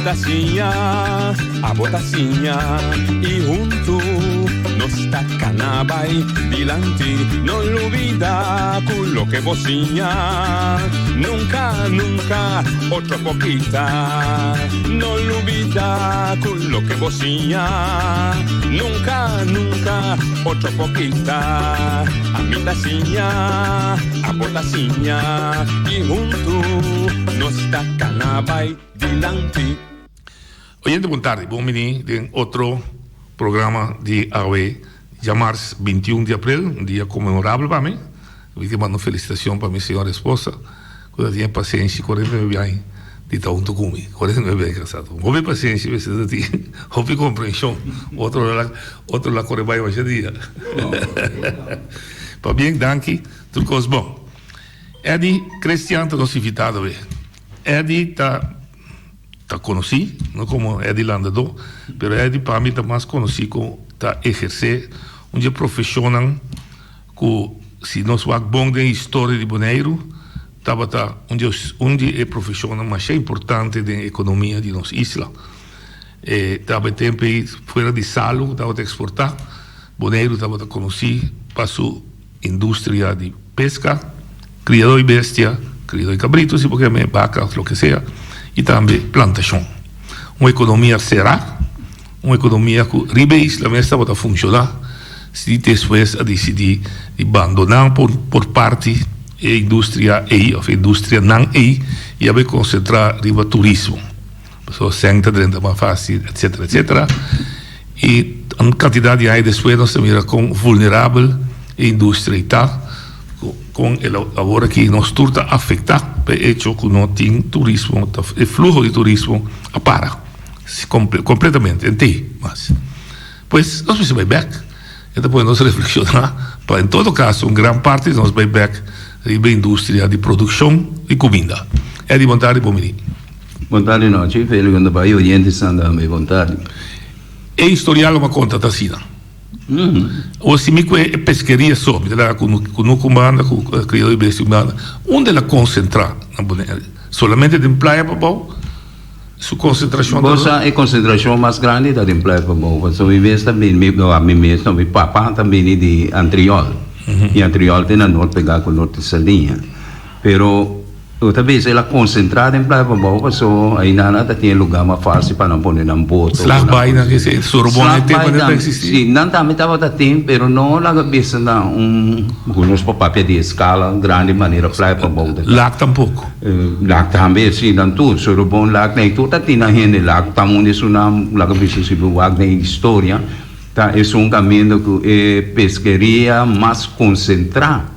ta siña, abo ta siña y huntu nos ta cana bay dilanti. No lubida cu loke bo siña nunca, nunca otro por kita. No lubida cu loke bo siña nunca, nunca otro por kita. Ami ta siña, abo ta siña y huntu nos ta cana bay dilanti. Oyente bon tardi, bon bini den otro programa di awe djamars 21 di april, un dia conmemorabel pa mi. Mi tin manda un felicitacion pa mi señora esposa cu ta tin e pasenshi 49 aña di ta hunto cu mi, 49 aña casado. Hopi pasenshi mester ta tin, hopi comprension, otro la otro la core bay masha dia. Pabien, danki, tur cos bon. Eddy Christian ta nos invitado awe. Eddy ta ta conoci, no como Eddy Landadó, pero Eddy pa mi ta mas conoci cu ta eherce un dje profesionnan cu si nos wak bon den historia di Boneiru tabata un di un di e profesionnan masha importante den economia di nos isla. E tabata e tempo ey fuera di salu cu tabata exporta, Boneiru tabata conoci pa su Industria di pesca, criador di bestia, criador di cabrito si bo ke me, baca of loke sea, y tambe plantacion. Un economia cera, un economia cu riba e isla mes tabata funciona, si despues a dicidi di bandona por por parti e industria ey of e industrianan ey y a bay concentra riba turismo. Pasobra sèn ta drenta mas fásil, etcétera, etcétera. I un kantidat di aña despues nos ta mira kon vulnerabel e industria ei ta, kon el awor aki nos tur ta afektá pa e echo ku no tin turismo, e fluho di turismo a para kompletamente, entei mas. Pues nos mester bai bèk. E ta pone nos reflekshoná pa en todo kaso un gran parti di nos bai bèk riba e industria di produkshon di kuminda. Eddy, bon tardi, bon bini. Bon tardi nochi, Feli con ta bai oyentesnan tambe bon tardi. E historia lo mi a konta ta asina. Awor si mi ku e peskeria so, mi ta laga ku kunuku un banda, ku kriador di bestia un banda, unda el a konsentrá na Bonaire? Solamente den Playa Pabou? Su konsentrashon ta. Bo sa e konsentrashon mas grandi ta den Playa Pabou, pasobra mi mes ta bini, mi, mi mes no, mi papa ta bini di Antriol, i Antriol ta na nort pegá ku Norte Saliña. Pero bo ta bisa el a konsentrá den Playa Pabou paso ainda nan ta tin e lugá mas fásil pa nan pone nan boto. Slagbaai nan ke se Sorobon e tempo nan ta eksistí. Si, nan tambe tabata tin pero no laga bisa na un ku nos por papia di eskala grandi manera Playa Pabou ta. Laak tampoko. Laak tambe, si, nan tur. Sorobon, Laak, nan tur ta tin nan hende. Laak ta un di esunnan laga bisa si bo wak den historia ta esun kaminda ku e peskeria mas konsentrá.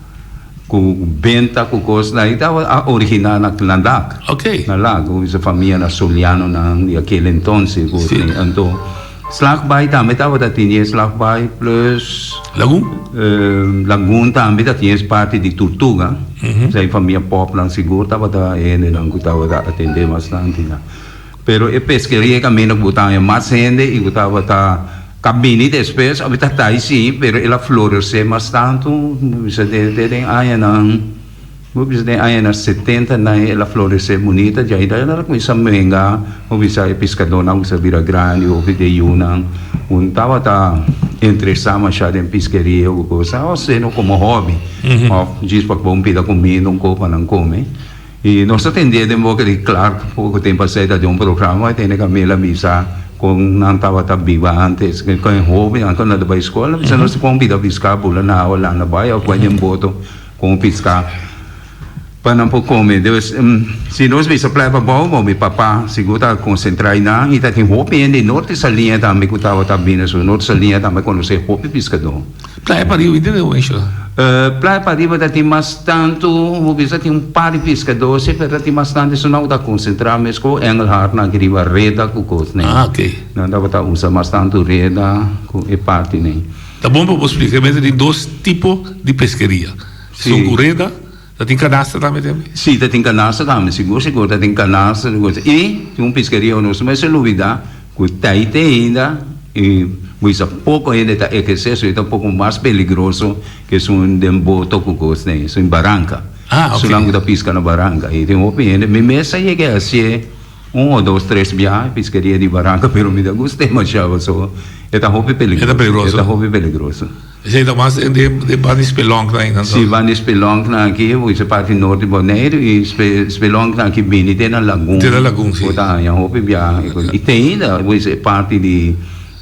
Ku benta ku kos nan i tabata a originá na na Lac. Ok. Na Lac, ku su famia na Solianonan di aquel entonces ku Si. Anto Slagbaai tambe tabata tin e Slagbaai plus. Lagun? Lagun tambe ta tin es parti di Tortuga. Esei famia Popnan sigur tabata e hendenan ku tabata atendé bastante nan. Pero e peskeria e kaminda ku bo ta haña mas hende i ku tabata Ka bini despues, a ta tai si, pero el a floresé mas tantu, bo bisa den den añanan, bo bisa den añanan setenta nan el a floresé bunita, dja ei el a kuminsá menga, bo bisa e piskadónan a kuminsá bira grandi, hopi di e yunan un tabata interesá mashá den piskeria ku kos, a hasiendo komo hòbi òf djis pa bon pida kuminda un kos pa nan kome. I nos ta tendé den boka di Clark poko tempu a seta den un programa e tende Camila bisa kon nan tabata biba antes kon e hobennan kon nan ta bai skol nan bisa nos ta kon bida piska bula na awa landa bai of bai den boto kon piska pa nan por kome dus si nos bisa playa pabou bo mi papa sigur ta konsentra einan i ta tin hopi hende norte Saliña tambe ku tabata bini so norte Saliña tambe konosé hopi piskadó. Playa pariba i tene un sho. Playa pariba ta tin mas tantu, bo bisa tin un par di piskadó si, pero ta tin mas tantu esun nan ku ta konsentrá mes ku Engelhard nan aki riba reda ku kos nen. Ah, ok. Nan tabata usa mas tantu reda ku e parti nen. Ta bon pa bo splika, mester tin dos tipo di peskeria. Si. Esun ku reda, ta tin kanasta tambe tambe? Si, ta tin kanasta tambe, sigur sigur ta tin kanasta. I tin un piskeria ku nos mester lubida. Ku ta i te ainda i bisa poko hende ta ehersé su, e ta un poko mas peligroso ke esun den boto ku kos den, esun baranka. Ah, ok. Esunnan ku ta piska na baranka. I tin hopi hende, mi mes a yega a hasié. Un o dos tres biaha e piskeria di Baranka pero mi ta gust'é masha paso e ta hopi peligroso. E ta peligroso. E ta hopi peligroso. Esei ta mas den den banda di Spelonknan einan Si, banda di Spelonknan aki, bo parti nort di Boneiru i Spelonknan aki bini te na Lagun. Te na Lagun, si. Bo ta haña hopi biaha. I te ainda bo e parti di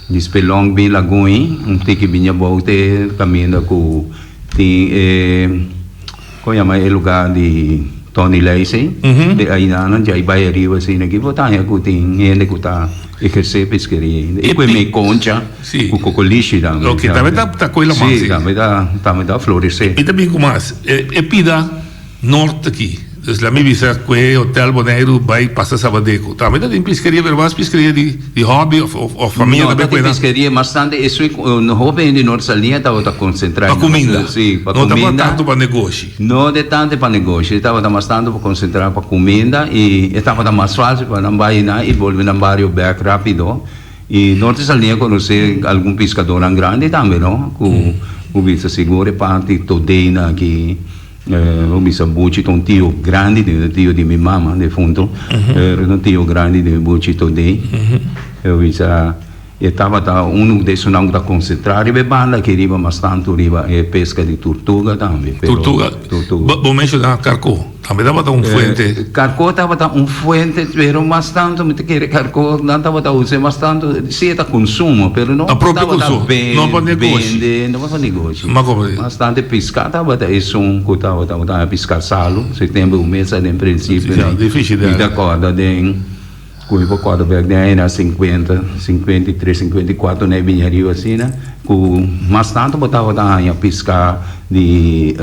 di Spelonk bin Lagun ei, un tiki bini abou te kaminda ku tin e. Kon yama e lugar di Tony Lacy? Te ayudanan djai bai ariba asina aki bo ta haña ku tin hende ku ta ehersé peskeria ainda. I ku e mei koncha ku kokolishi tambe. Ok, tambe ta ta koe laman si. Tambe ta tambe ta floresé. Mi ta bin ku mas. E pida nort aki. Dus laat mi bisa ku e hotel Boneiru bai pasa Sabadeco. Tambe ta tin piskeria pero mas piskeria di di hobby of of famia No ta tin piskeria mas tantu e sui hopi hende Noord Salia tabata konsentrá Pa kuminda. Si, pa kuminda. No tabata tantu pa negoshi. No de tantu pa negoshi, e tabata mas tantu pa konsentrá pa kuminda i e tabata mas fásil pa nan bai einan i bolbe nan bario bèk rápido. I Noord Salia konosé algun piskadónan grandi tambe no ku ku bisa sigur e parti Todena aki. Bo bisa Buchi ta un tio grandi di mi, tio di mi mama defunto, pero ta un tio grandi di mi Buchi Todé. Bo bisa e tabata unu di esunnan ku ta konsentrá riba e banda aki riba mas tantu riba e peska di turtuga tambe. Turtuga? Turtuga. Bo menshoná karkó, tambe tabata un fuente? Karkó tabata un fuente, pero mas tantu mi ta kere karkó nan tabata us'é mas tantu, si e ta konsumo, pero no Pa propio tabata konsumo, no pa negoshi. bende, no pa negoshi. Ma como di? Bastante piská tabata esun ku tabata tabata haña piská salu, su tempu ku mesa den prinsipio Ja, difícil mi ta kòrda den ku mi por kòrda bèk den añanan sinkuenta, 53, 54 na e bini ariba asina ku mas tantu bo tabata haña piská di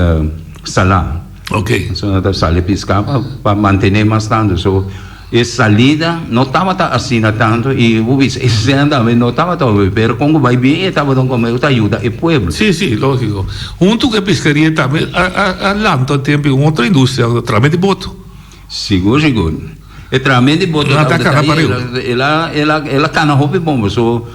salá. Ok. So nan ta sali piská pa pa mantené mas tantu so. E salida no tabata asina tanto y bo bisa e cena tambe no tabata hopi pero con cu bay bien e tabata un come cu ta yuda e pueblo. Si, si, logico. Hunto cu e pescaria tambe a a a lanta un tempo un otro industria, trame di boto. Sigur, sigur. E trame di boto Nan ta tabata cana ahí, pareu. el a, el a, el a cana hopi bon paso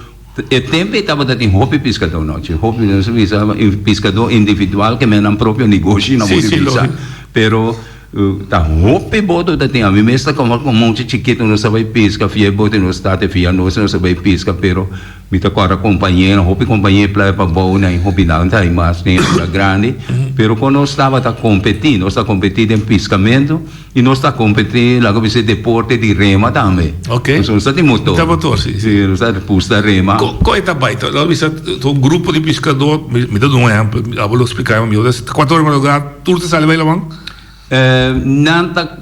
e tempo ey tabata tin hopi piscador nochi, hopi, nos a bisa piscador individual ke men nan propio negoshi nan Si, por si, bisa, logico. pero. Ta hopi boto ta tin. Ami mes ta koma ku mucha chikito nos ta bai piska fia e boto nos tata fia nos nos ta bai piska pero mi ta kòrda kompañero hopi kompañero e playa pabou nan i hopi nan ta mas den e grandi pero kon nos tabata kompetí nos ta kompetí den piskamentu i nos ta kompetí laga bisa deporte di rema tambe pasobra nos ta tin motor si nos ta pusta rema. Kon e ta bai ta bisa un grupo di piskadó mi ta duna un ehèmpel abo lo splika mi mihor kuater ora di madrugada tur ta sali bai laman. Nan ta,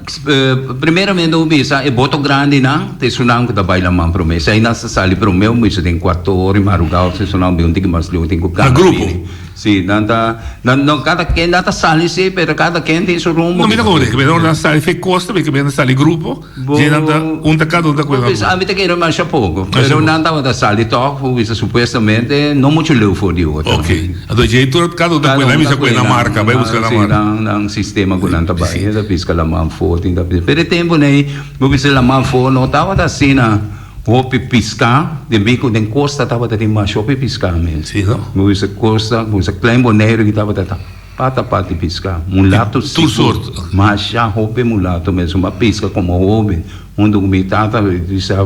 primeramente bo bisa e boto grandinan ta esunnan ku ta bai laman promé. Esei nan sa sali promé, bo bisa den kuater ora i marugá òf esunnan bin un tiki mas leu tin ku Na kana grupo. bini. Si, nan ta, nan no kada ken nan ta sali si, pero kada ken tin su rumbo. No mi ta komo den, nan ta sali fe kosta, mi nan ta sali grupo. Bo Dje nan ta un ta kada un ta bo kuida bisa bo. ami ta kere masha poko, Masha pero poko. nan tabata sali tòg, bo bisa supuestamente no muchu leu for di otro. Ok, anto dje tur kada un ta Kada kuida, un mi ta bisa kuida kuida marka, bai buska nan na marka. nan nan sistema ku nan ta bai, Si. ta piska laman for, tin ta piska, pero e tempu nei bo bisa laman for no tabata asina hopi piska, debí ku den kosta tabata tin masha hopi piska mes. Si no. Bo bisa kosta, bo bisa Klein Boneiru ki tabata ta. Pata pati pisca. Mulato Di tur sigur. sort. Masha hopi mulato mes. Un a pisca como hoben hunto cu mi tata. Bisa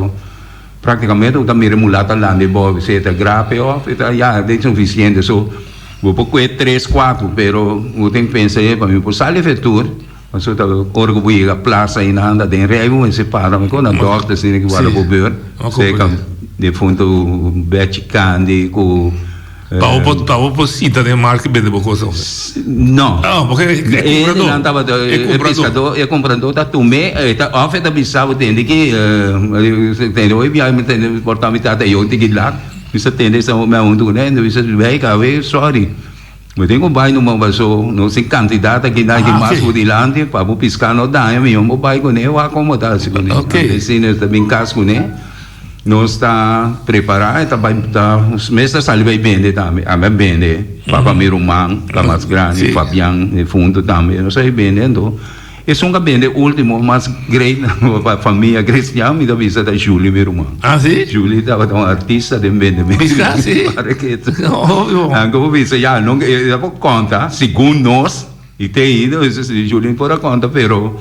practicamente bo ta mira e mulato a landa e bobi. Si e ta grape of e ta ya den suficiente. So bo por cue tres cuatro pero bo tin pensa e pa mi por sali fetur. Pasobra ta ora cu bo yega plaza ayina anda den rij bo mester para. Mi con na dokter asina ki wara bo beurt. Seca defunto Bechi Candy cu. Pa bo por, pa bo por sinta den markt bende bo cosa? No. Ah, porque e E comprador. nan tabata, E e comprador. pescador, e comprador ta tum'é, e ta, of e ta bisa bo tende ki, tende hoy biaha mi tende por ta mi tata yo tiki lat, mi sa tende esa mi a huntu kuné, mi bisa bay kawe sorry, mi tin ku bay numa paso nos tin kantidat aki nan aki Ah, mas ok. por dilanti pa bo piská no daña mihó bo bay kuné wak komo ta hasi kuné. Ok. Antes si nos ta bin kas kuné. Nos ta prepara e ta bai ta mes ta sali bai bende tambe ami a bende papa mi ruman ta mas grandi Fabian difunto tambe nos a bende anto esun ku a bende ultimo mas great pa famia cristian mi ta bisa ta Julie mi ruman Julie tabata un artista den bende anto bo bisa ya e ta por konta segun nos. I te ido, Julie por a konta, pero.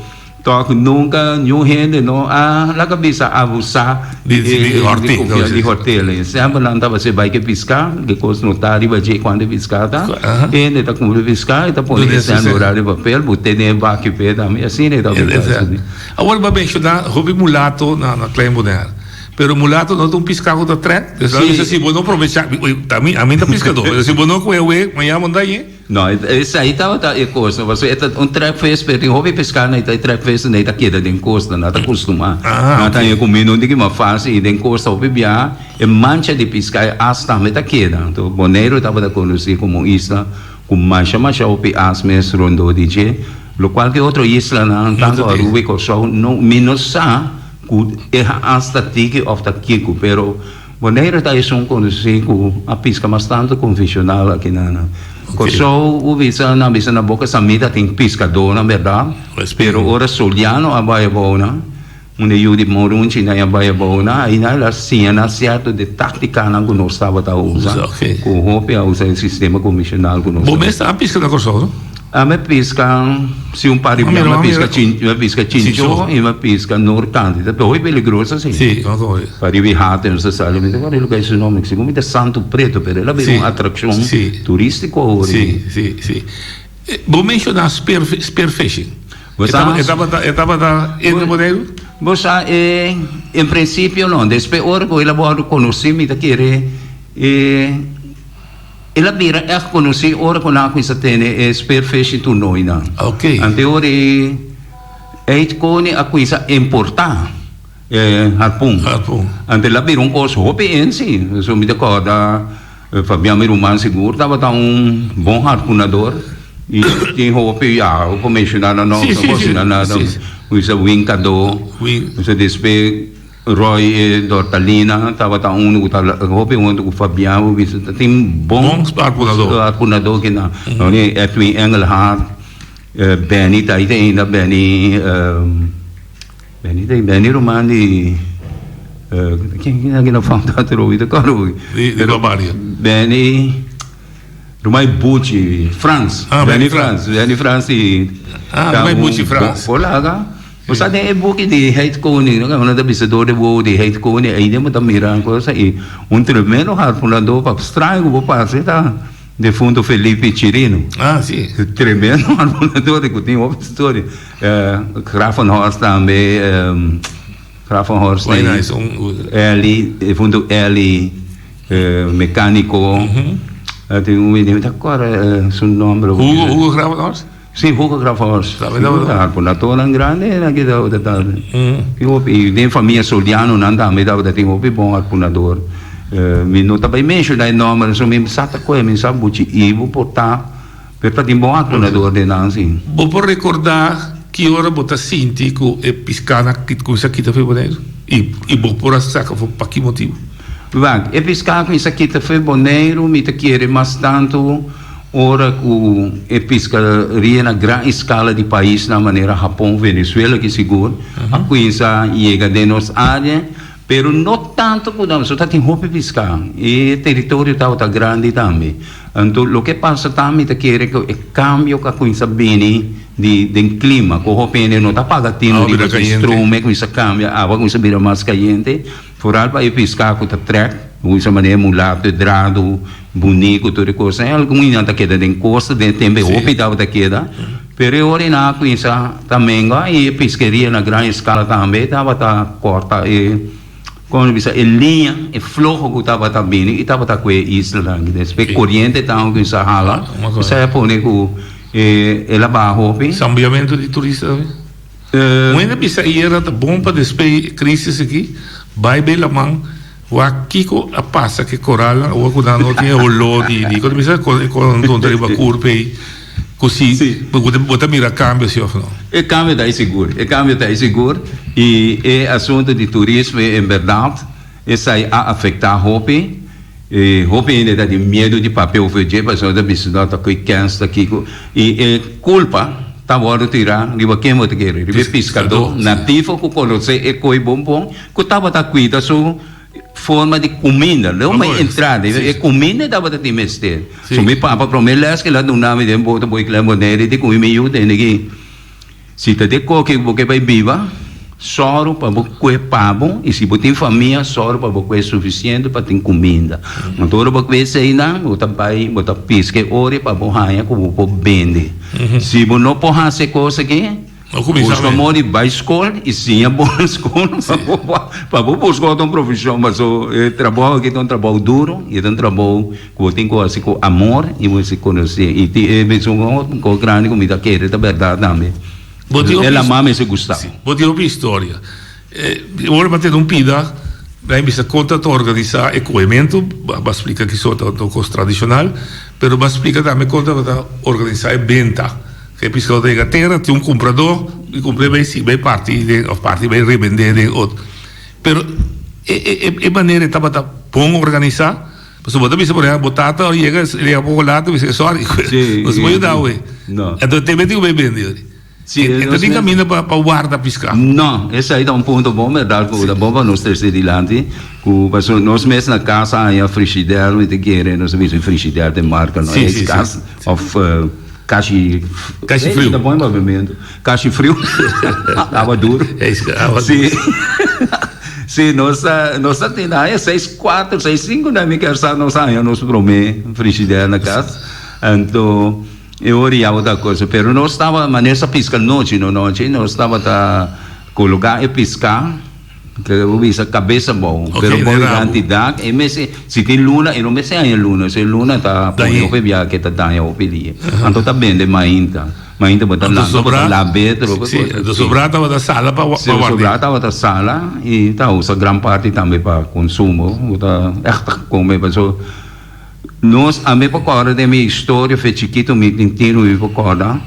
Tòg nunka niun hende no a laga bisa abusá Di di hòrtel. Di hòrtel. Semper nan tabata bai ke piská, ke kos no ta riba dje kuantu e piská ta. Hende ta kumpra piská i ta pone e sèn dora riba papel, bo tene e baki p'e tambe, asina e tabata hasi. Awor bo a menshoná hopi mulato na Klein Bonaire. Pero mulato no ta un piská ku ta trèk. Pues si bo no probechá, ami ta piskadó, pero si bo no kohe awe, mañana bo no ta hañ'é. No, esei tabata e kos, no, pasobra e ta un trekvis, pero tin hopi peská nan ta e trekvis nan ta keda den kosta, nan ta kustumá. Nan ta haña kuminda un tiki mas fásil i den kosta hopi biaha e mancha di piská, e as tambe ta keda. Anto Boneiru tabata konosí komo un isla ku masha masha hopi as mes rondó di dje, lokual ku e otro islanan, tantu Aruba i Kòrsou, no, mi no sa ku e as ta tiki òf ta kiko, pero. Boneiru ta esun konosí ku a piska mas tantu konvenshonal aki na Kòrsou. Bo bisa nan bisa na Boka Samita tin piskadónan bèrdat, pero ora Soliano a bai abou nan, un e yu di Morunchi nan a bai abou nan, ai nan el a siña nan sierto de táktikanan ku nos tabata usa, ku hopi a usa e sistema konvenshonal ku nos. Bo mes ta a piska na Kòrsou no? Ami a piska si un par di bia, mi a piska chin, mi a piska chincho i mi a piska norkante. Ta hopi peligroso si. Si, no ta hopi. Pariba i hate nos ta sali, mi ta wak loke su nomber, segun mi ta Santo Preto, pero el a bira un atrakshon turistiko awor. Si, si, si. Bo menshoná spear, spear fishing. Bo sa. E tabata, e tabata entre Boneiru? Bo sa e, en prinsipio no. Despues ora ku el a wòrdu konosí mi ta kere e. El a bira ègt konosí ora ku nan a kuminsá tene e spearfishing toernooinan. Ante ora e Eidkoni a kuminsá importá e harpun. Ante el a bira un kos hopi ensi. So mi ta kòrda Fabian mi ruman sigur tabata un bon harpunador i tin hopi ya bo por menshoná nan nòmber, no por menshoná nan nòmber. Kuminsá Win Kado, kuminsá despues. Roy e Dortalina tabata unu ku ta hopi huntu ku Fabian bo bisa ta tin bon harpunador kinan Edwin Engelhard Benny ta ahí ainda Benny Benny ta Benny ruman di ken aki na falta atrobe ta kòrda Benny Rumai Buchi Frans Benny Frans Benny Frans i Ah Rumai Buchi Frans Por laga Bo sa den e buki di Heit Koning no nan ta bisa door de wowo di Heit Koning ei den bo ta mira cosa i un tremendo harpunador pa straño ku bo pasa ta defunto Felipe Chirino. Ah si. Tremendo harpunador di ku tin hopi storia. Grafenhorst tambe Grafenhorst Eli defunto Eli mecanico tin un mi ta acorda su nomber. Hugo Hugo Grafenhorst? Sí, Hugo Grafhorst. Sabe ta Hugo harpunadornan grandi nan ki tabata ta. Tin hopi, i den famia Solianonan tambe tabata tin hopi bon harpunador. Mi no ta bai menshoná e nòmber, so mi sa ta kohe, mi sa buchi Ivo por ta, pero ta tin bon harpunador den nan sí. Bo por rekordá ki ora bo ta sinti ku e piskánan a kuminsá kita for Boneiru? I bo por a saka for pa ki motibu? Wak, e piská a kuminsá kita for Boneiru mi ta kere mas tantu. Ora ku e piskaria na gran eskala di paisnan manera Hapon, Venezuela ki sigur a kuinsa yega den nos área, pero no tantu ku nan, ta tin hopi piská. E teritorio tabata grandi tambe. Anto loke pasa ta mi ta kere ku e kambio ku a kuinsa bini di den klima, ku hopi hende no ta paga tinu riba e stroom e kuinsa kambia, awa kuinsa bira mas kayente. Foral pa e piská ku ta trèk, usa manera mulato, drado, buniku, tur e kosnan. Algun nan ta keda den kosta, den e tempu e hopi tabata keda. Pero e ora nan a kuminsá ta mengua i e piskeria na gran eskala tambe tabata kòrta e, komo nan bisa, e liña, e floho ku tabata bini i tabata ku e islanan. Despues e koriente tambe kuminsá hala, esei a pone ku el a baha hopi. Sambiamentu di turista tambe? Un hende bisa ayera ta bon pa despey e crisis aki bay bay laman wak kico a pasa cu e coralnan awor cu nan no tin e holo di di con ta bisa e coralnan ta hunta riba curpa ey cu si bo ta mira cambio si of no. E cambio ta ey sigur e cambio ta ey sigur y e asunto di turismo en berdad Esai a afektá hopi. E hopi hende ta tin miedu di papia over dje pasobra ta bisa no ta koe kens ta kiko. I e kulpa ta wòrdu tirá riba ken bo ta kere? Riba e piskadó nativo ku konosé e koi bon bon ku tabata kuida su forma di kuminda. Lo un entrada e kuminda e tabata tin mester. So mi papa promé lès ku el a duna mi den boto boy Klein Bonaire di ku mi yu tende ki. Si ta den koki ku bo ke bai biba, sòru pa bo kue pa bo, i si bo tin famia, sòru pa bo kue sufisiente pa tin kuminda. Anto ora bo kue eseinan, bo ta bai, bo ta piska e ori pa bo haña ku bo por bende. Si bo no por hasi e kos aki, buska modo di bai skol i siña bon na skol pa bo buska otro profeshon. Pasobra e trabou aki ta un trabou duru i ta un trabou ku bo tin ku hasi ku amor i bo mester konosé. I tin e mesun kos grandi ku mi ta kere ta bèrdat tambe. E lamá mester gusta. Bo tin hopi historia. Ora bo a tene un pida, nan bisa kon ta organisá e kohementu, bo a splika kiso ta un kos tradishonal, pero bo a splika tambe kon ta organisá e benta. E piskadó ta yega tera, tin un kumpradó i kumpr'é bai si bai parti den òf parti bai rebendé den otro. Pero e e manera e tabata bon organisá, pasobra bo ta bisa por ehèmpel bo tata ora yega e yega poko laat ta bisa sòri nos por yuda awe. Enton te mete ku bai bende yori. E ta tin kaminda pa warda piská. No, esei ta un punto bon bèrdat ku ta bon pa nos trese dilanti ku pasobra nos mes na kas a haña frishider mi ta kere nos a bisa frishider den marka no ijskas òf Kashi Kashi friu. Ta bon papiamentu. Kashi friu. Awa duru. Awa duru. Si. Si, nos ta, nos ta tin aña seis kuater, seis sinku na mi kier sa nos haña nos promé frishider na kas. Anto e ora ya tabata cosa. Pero nos tabata, manera sa piska nochi no nochi, nos tabata koloká e piská. Ke bo bisa kabes abou, Ok, pero den bo rabo. dilanti dak e mester, si tin luna e no mester haña luna, si luna ta pone Dañ'é. hopi biaha ke ta daña hopi dia. Anto ta bende mainta, mainta bo ta Anto lanta, bo ta sobrá, lab'é, trope si, kos anto así. sobrá tabata sala pa Si, pa ward'é. sobrá tabata sala i ta usa gran parti tambe pa konsumo, bo ta ègt ta kome paso nos, ami por kòrda den mi historia fe chikito mi tin tinu mi por kòrda.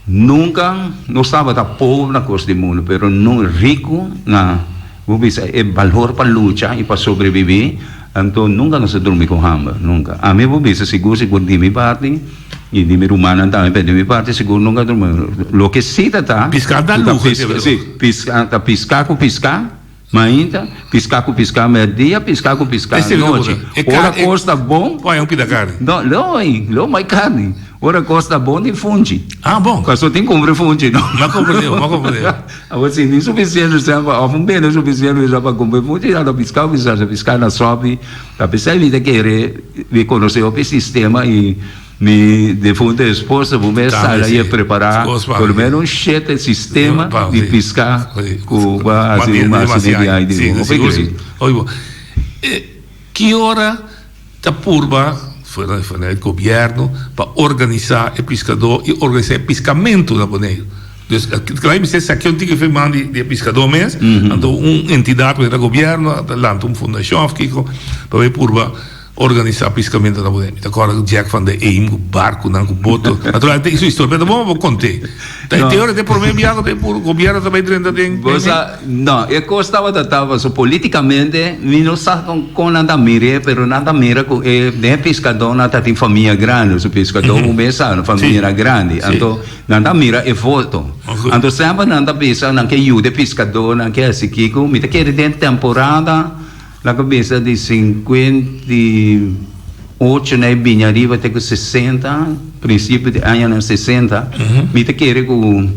Nunka nos tabata pober na kos di mundu, pero no riku na, bo bisa, e balor pa lucha i pa sobrebibí, anto nunka nos a drumi ku hamber, nunka. Ami bo bisa sigur sigur di mi parti i di mi rumannan tambe, pero di mi parti sigur nunka a drumi. Loke si ta ta, Piská ta ku ta luho, piska, si, piska, ta piská ku piská. Mainta, piská ku piská mèrdia, piská ku piská anochi. Ora kos ta bon. Poi un pida karni. No, lo ei, lo mai karni. Ora kos ta bon tin funchi. Ah, bon. Paso tin kumpra funchi, no? M'a komprendé, m'a komprendé. Awor si tin sufisiente sèn pa, òf un bende sufisiente sèn pa kumpra funchi, ya ta piská ku piská, piská na sòpi. Ta p'esei mi ta kere, mi konosé hopi sistema i. Mi defunto esposa bo mes sala y a prepara por lo menos un shete sistema di pisca cu bo a haci un masi di ai di bo. Hopi great. Hopi bo. Ki ora ta purba vanuit gobierno pa organisa e piscador y organisa e piscamento na Boneiru? Dus klai mester sa kion tin ke firma di e piscador mes, anto un entidad manera gobierno ta lanta un fundacion of kico pa bay purba Organisá piskamentu na Boneiru. Mi ta kòrda ku Jack van der Eem ku barkunan, ku boto. Naturalmente tin su historia, pero ta bon pa bo kont'é. Ta e teoria ta e promé biaha ku ta e puru gobièrnu ta bai drenta den. Bo sa, no, e kos tabata ta pasobra politikamente mi no sa kon nan ta mir'é, pero nan ta mira ku e den e piskadónan ta tin famia grandi. Su piskadó bo mes sa, famianan grandi. Anto nan ta mira e voto. Anto semper nan ta bisa nan ke yuda e piskadónan, ke hasi kiko. Mi ta kere den temporada. Laga bisa di 58 na e bini ariba te ku 60, prinsipio di añanan 60, mi ta kere ku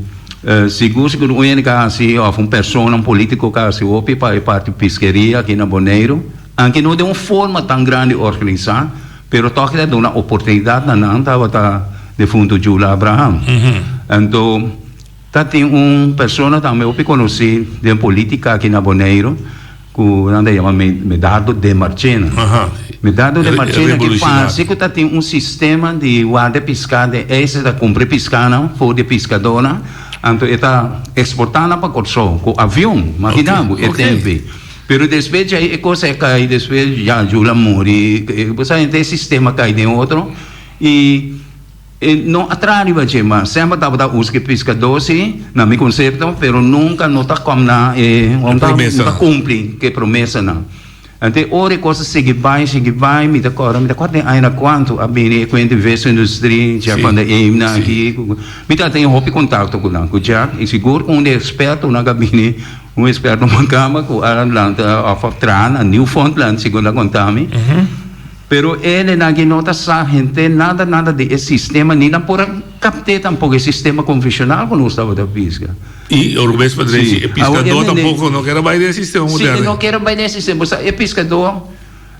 sigur sigur un hende ka hasi òf un persona, un polítiko ka hasi hopi pa e parti piskeria aki na Boneiru, anke no den un forma tan grandi organisá, pero tòg e ta duna oportunidat na nan tabata defuntu Jula Abraham. Anto ta tin un persona tambe hopi konosí den polítika aki na Boneiru, Ku nan ta yama Medardo de Marchena. Medardo de Marchena ke parse ku ta tin un sistema di warda piská den ijs, e ta kumpra e piskanan for di e piskadónan, anto e ta eksportá nan pa Kòrsou ku avion, magina bo e tempu. Pero despues djei e kos a kai, despues ya Jula muri, bo sa henter e sistema kai den otro i. E no a traha riba dje, ma semper tabata usa e piskadó si, na mi konsepto, pero nunka no ta kom na e, no ta kumpli ku e promesanan. Anto e ora e kos a sigui bai, sigui bai, mi ta kòrda, mi ta kòrda den añanan kuantu a bini e kuenta Visindustrie, Jack van der Eem nan aki, mi ta tin hopi kontakto ku nan, ku Jack, i sigur ku un di e ekspertonan ku a bini, un eksperto makamba ku a lanta òf a traha na Newfoundland, segun el a konta mi. Pero e hendenan aki no ta sa henter nada nada di e sistema ni nan por a kapt'é tampoko e sistema konvenshonal ku nos tabata piska. I ora ku bes pa drechi e piskadó tampoko no ker a bai den e sistema moderno. Si, e no ker a bai den e sistema. Bo sa e piskadó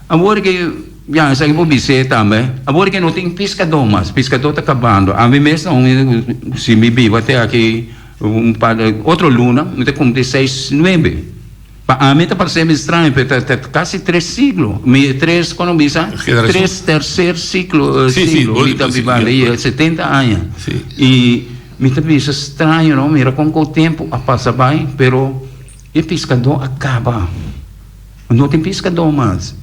awor ke, ya esaki bo bis'é tambe, awor ke no tin piskadó mas, piskadó ta kabando. Ami mes ta un hende ku si mi biba te aki un par di otro luna mi ta kumpli seis nuebe. Pa ami ta parse mi straño, pero ta kasi tres siglo, mi tres, kono bisa? Tres tercer siglo, siglo mi ta bibando ei, 70 aña. I mi ta bisa straño no, mira kon ku tempu a pasa bai, pero e piskadó a kaba. No tin piskadó mas.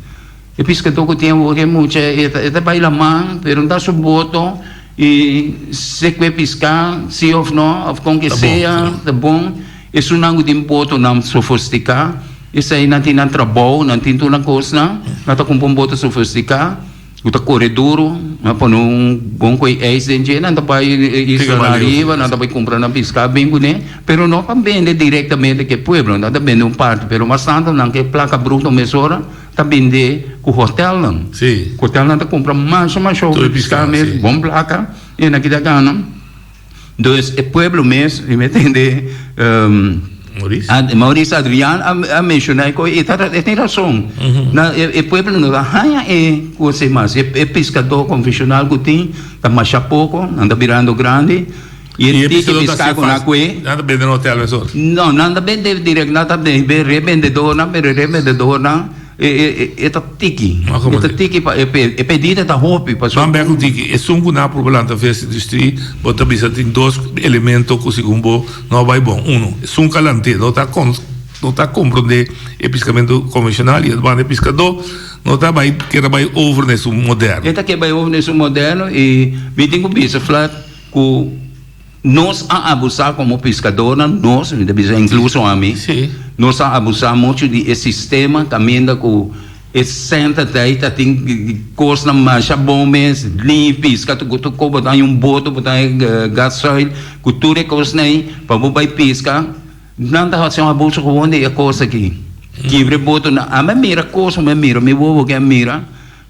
E piskadó ku tin awor e mucha e ta bai laman, pero no ta su boto i se ku e piská, si òf no, òf kon ke sea, ta bon. Esunnan ku tin botonan sofostiká, esei nan tin nan trabou, nan tin tur nan kosnan, nan ta kumpra un boto sofostiká ku ta kore duru, nan pone un bon ku e ijs den dje, nan ta bai islanan ariba, nan ta bai kumpra nan piská bin kuné, pero no pa bende direktamente ku e pueblo, nan ta bende un parti, pero mas tantu nan ke plaka bruto mesora ta bende ku hotèlnan. Hotèlnan ta kumpra masha masha hopi piská mes, bon plaka, i nan kita gana. Dus e pueblo mes, mi me tende Maurice? Maurice Adriaan a menciona e cosa, e tin razon. Na e pueblo no ta haña e cosa ei mas. E piscador convencional cu tin ta masha poco, nan ta birando grandi. Y e tiki pisca cu nan cue. Nan ta bende na hotel mesora? No, nan ta bende direct, nan ta bende rebendedornan, pero e rebendedornan E ta tiki. E ta tiki pa e pedida ta hopi. Ban bek un tiki. Esun ku nan a purba lanta ves industri, bo ta bisa tin dos elemento ku segun bo no a bai bon. Uno, esun ku a lant'é no ta no ta komprondé e piskamentu konvenshonal i e banda e piskadó no ta bai kier a bai over na esun moderno. E ta kier bai over na esun moderno i mi tin ku bisa flat ku. Nos a abusá komo piskadornan, nos, mi ta bisa inkluso ami, nos a abusá muchu di e sistema kaminda ku e sènta ta ei ta tin kosnan masha bon mes, liña piska tur tur kos, bo ta haña un boto, bo ta haña gasoil, ku tur e kosnan ei pa bo bai piska, nan ta hasi un abuso gewoon di e kos aki. Kibra e botonan. Ami a mira kos, mi a mira, mi wowo ke a mira,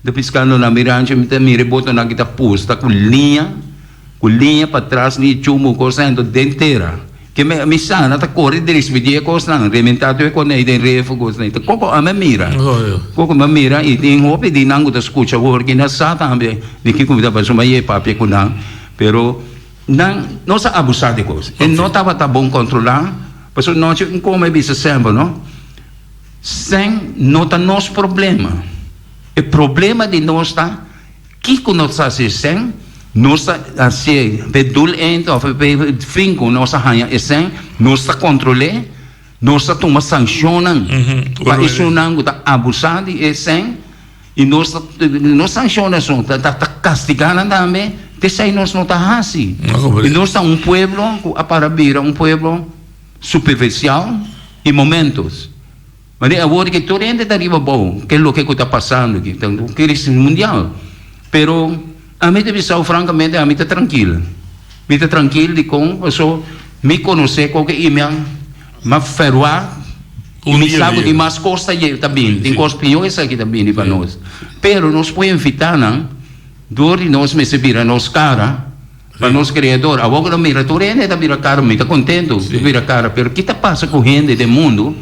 ta piskando na mi rancho, mi ta mira e botonan ki ta pusta ku liña. Ku liña patras di chumbo kosnan ento den tera. Ke mi mi sa nan ta kore despidí e kosnan, rementá tur e kosnan ei den refo kosnan ei. Ta koko ami a mira. Koko mi a mira i tin hopi di nan ku ta skucha awor ki nan sa tambe di kiko mi ta pasobra mi a yei papia ku nan. Pero nan no sa abusá di kos. E no tabata bon kontrolá pasobra nochi un kome a bisa semper no, sèn no ta nos problema. E problema di nos ta. Kiko nos ta hasi esèn? Nos ta hasié p'e doel eind òf p'e fin ku nos a haña esèn, nos ta kontrol'é, nos ta tuma sanshonnan pa esunnan ku ta abusá di esèn i nos ta no sanshona esun, ta ta kastigá nan tambe, t'esei nos no ta hasi. I nos ta un pueblo ku a para bira un pueblo superficial i momentos. Mane awor ke tur hende ta riba bou ke loke ku ta pasando aki, ta un krisis mundial. Pero ami ta bisao frankamente ami ta trankil. Mi ta trankil dikon paso mi konosé koke i mi a mi a ferwagt i mi sa ku tin mas kos ta ta bini, tin kos pió esaki ta bini pa nos. Pero nos por evitá nan dor di nos mester bira nos kara. Pa nos Creador. Awor cu nos mira tur hende ta bira caro, mi ta contento cu bira caro, pero ki ta pasa cu hende den mundo?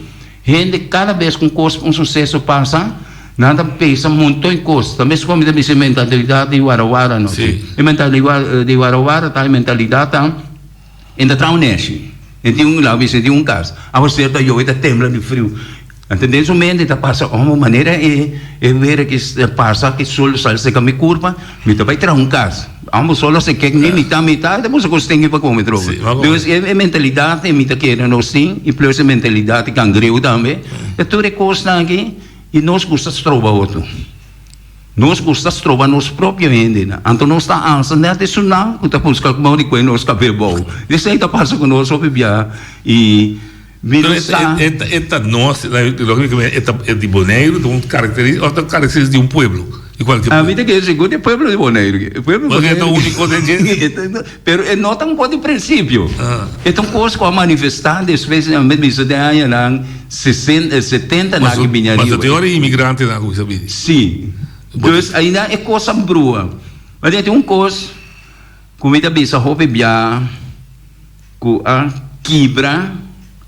Hende cada bes cu un cos, un suceso pasa, nan ta pensa monton cos. Ta mes como mi ta bisa e mentalidad di warawara no. E mentalidad di warawara ta e mentalidad ta e ta traha un neshi, e tin un, laga bisa e tin un cas, awor cierto ayoe ta tembla di friu. Anto den su mente ta pasa, oh, manera e e wera ki pasa ki solo sal seka mi kurpa, mi ta bai traha un kas. Ambos solo se kek ni mitá mitá, ta boso kos tin pa kome trobe. Dus e e mentalidat e mi ta kere nos tin, i plus e mentalidat di kangreu tambe, ta tur e kosnan aki i nos gusta stroba otro. Nos gusta stroba nos propio hendenan. Anto nos ta alsa nèt esunnan ku ta buska mou di kue nos kab'é bou. Esei ta pasa ku nos hopi bia i. Mi no sa. E ta nos, lógicamente e ta di Boneiru, ta un característica, of ta característica di un pueblo, di cualkier pueblo. Ami ta kere sigur di e pueblo di Boneiru. E pueblo di Boneiru. Porque e ta único den dje. Pero e no ta un cos di principio. E ta un cos cu a manifesta despues, mi bisa den añanan sesenta, setenta nan ki bini ariba. Pasobra tin ora e inmigrantenan a cuminsa bini. Si. Dus ainda e kos a brua. Ma tin un kos ku mi ta bisa hopi bia ku a kibra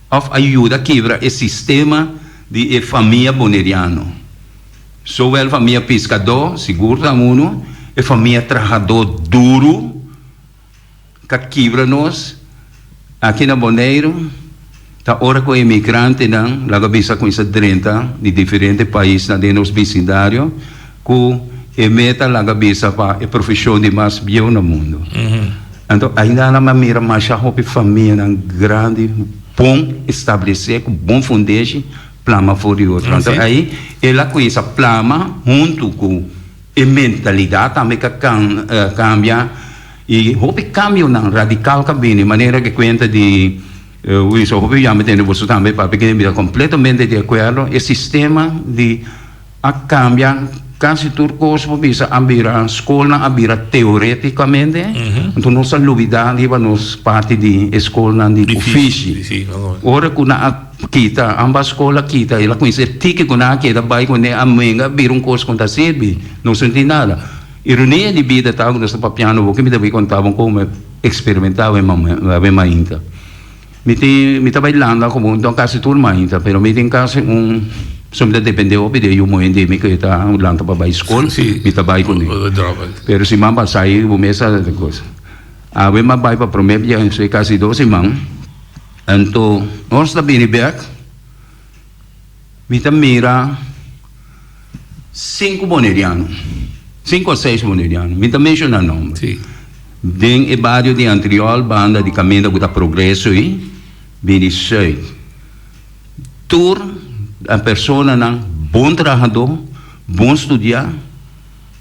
òf a yuda kibra e sistema di e famia boneriano. Zowel famia piskadó, sigur ta unu, e famia trahadó duru ka kibra nos aki na Boneiru. Ta ora ku emigrantenan laga bisa kuminsá drenta di diferente paisnan den nos bisindario ku e meta laga bisa pa e profeshon di mas bieu na mundu. Anto ainda nan a mira masha hopi famianan grandi bon establesé ku bon fundeshi plama for di otro. Anto ei el a kuminsá plama huntu ku e mentalidat tambe ka kambia i hopi kambionan radikal ka bini manera ke kuenta di Wiso hopi yama tende boso tambe papia kende mi ta completamente di acuerdo e sistema di a cambia casi tur cos por bisa a bira scolnan a bira teoreticamente anto nos a lubida riba nos parti di e scolnan di ofishi ora cu nan a kita ambas scol a kita el a cuminsa e tiki cu nan a keda bay cune a menga a bira un cos cu no ta sirbi nos no tin nada ironia di bida ta cu nos ta papiando bo ke mi ta bay conta bo como. Experimenta awe awe mainta. Mi tin mi ta bai landa como un casi tur mainta pero mi tin casi un so mi ta depende hopi di e yu muhe di mi cu e ta lanta pa bai scol mi ta bai cune. Pero siman pasa ayi bo mes sa e cos. Awe mi a bai pa prome bia esey casi dos siman anto nos ta bini bek mi ta mira Sinku boneriano, sinku o seis boneriano, mi ta menshona nomber. Sí. Den e bario di Antriol, banda di kaminda ku ta Progreso ei, bini sùit. Tur a personanan bon trahadó, bon studiá,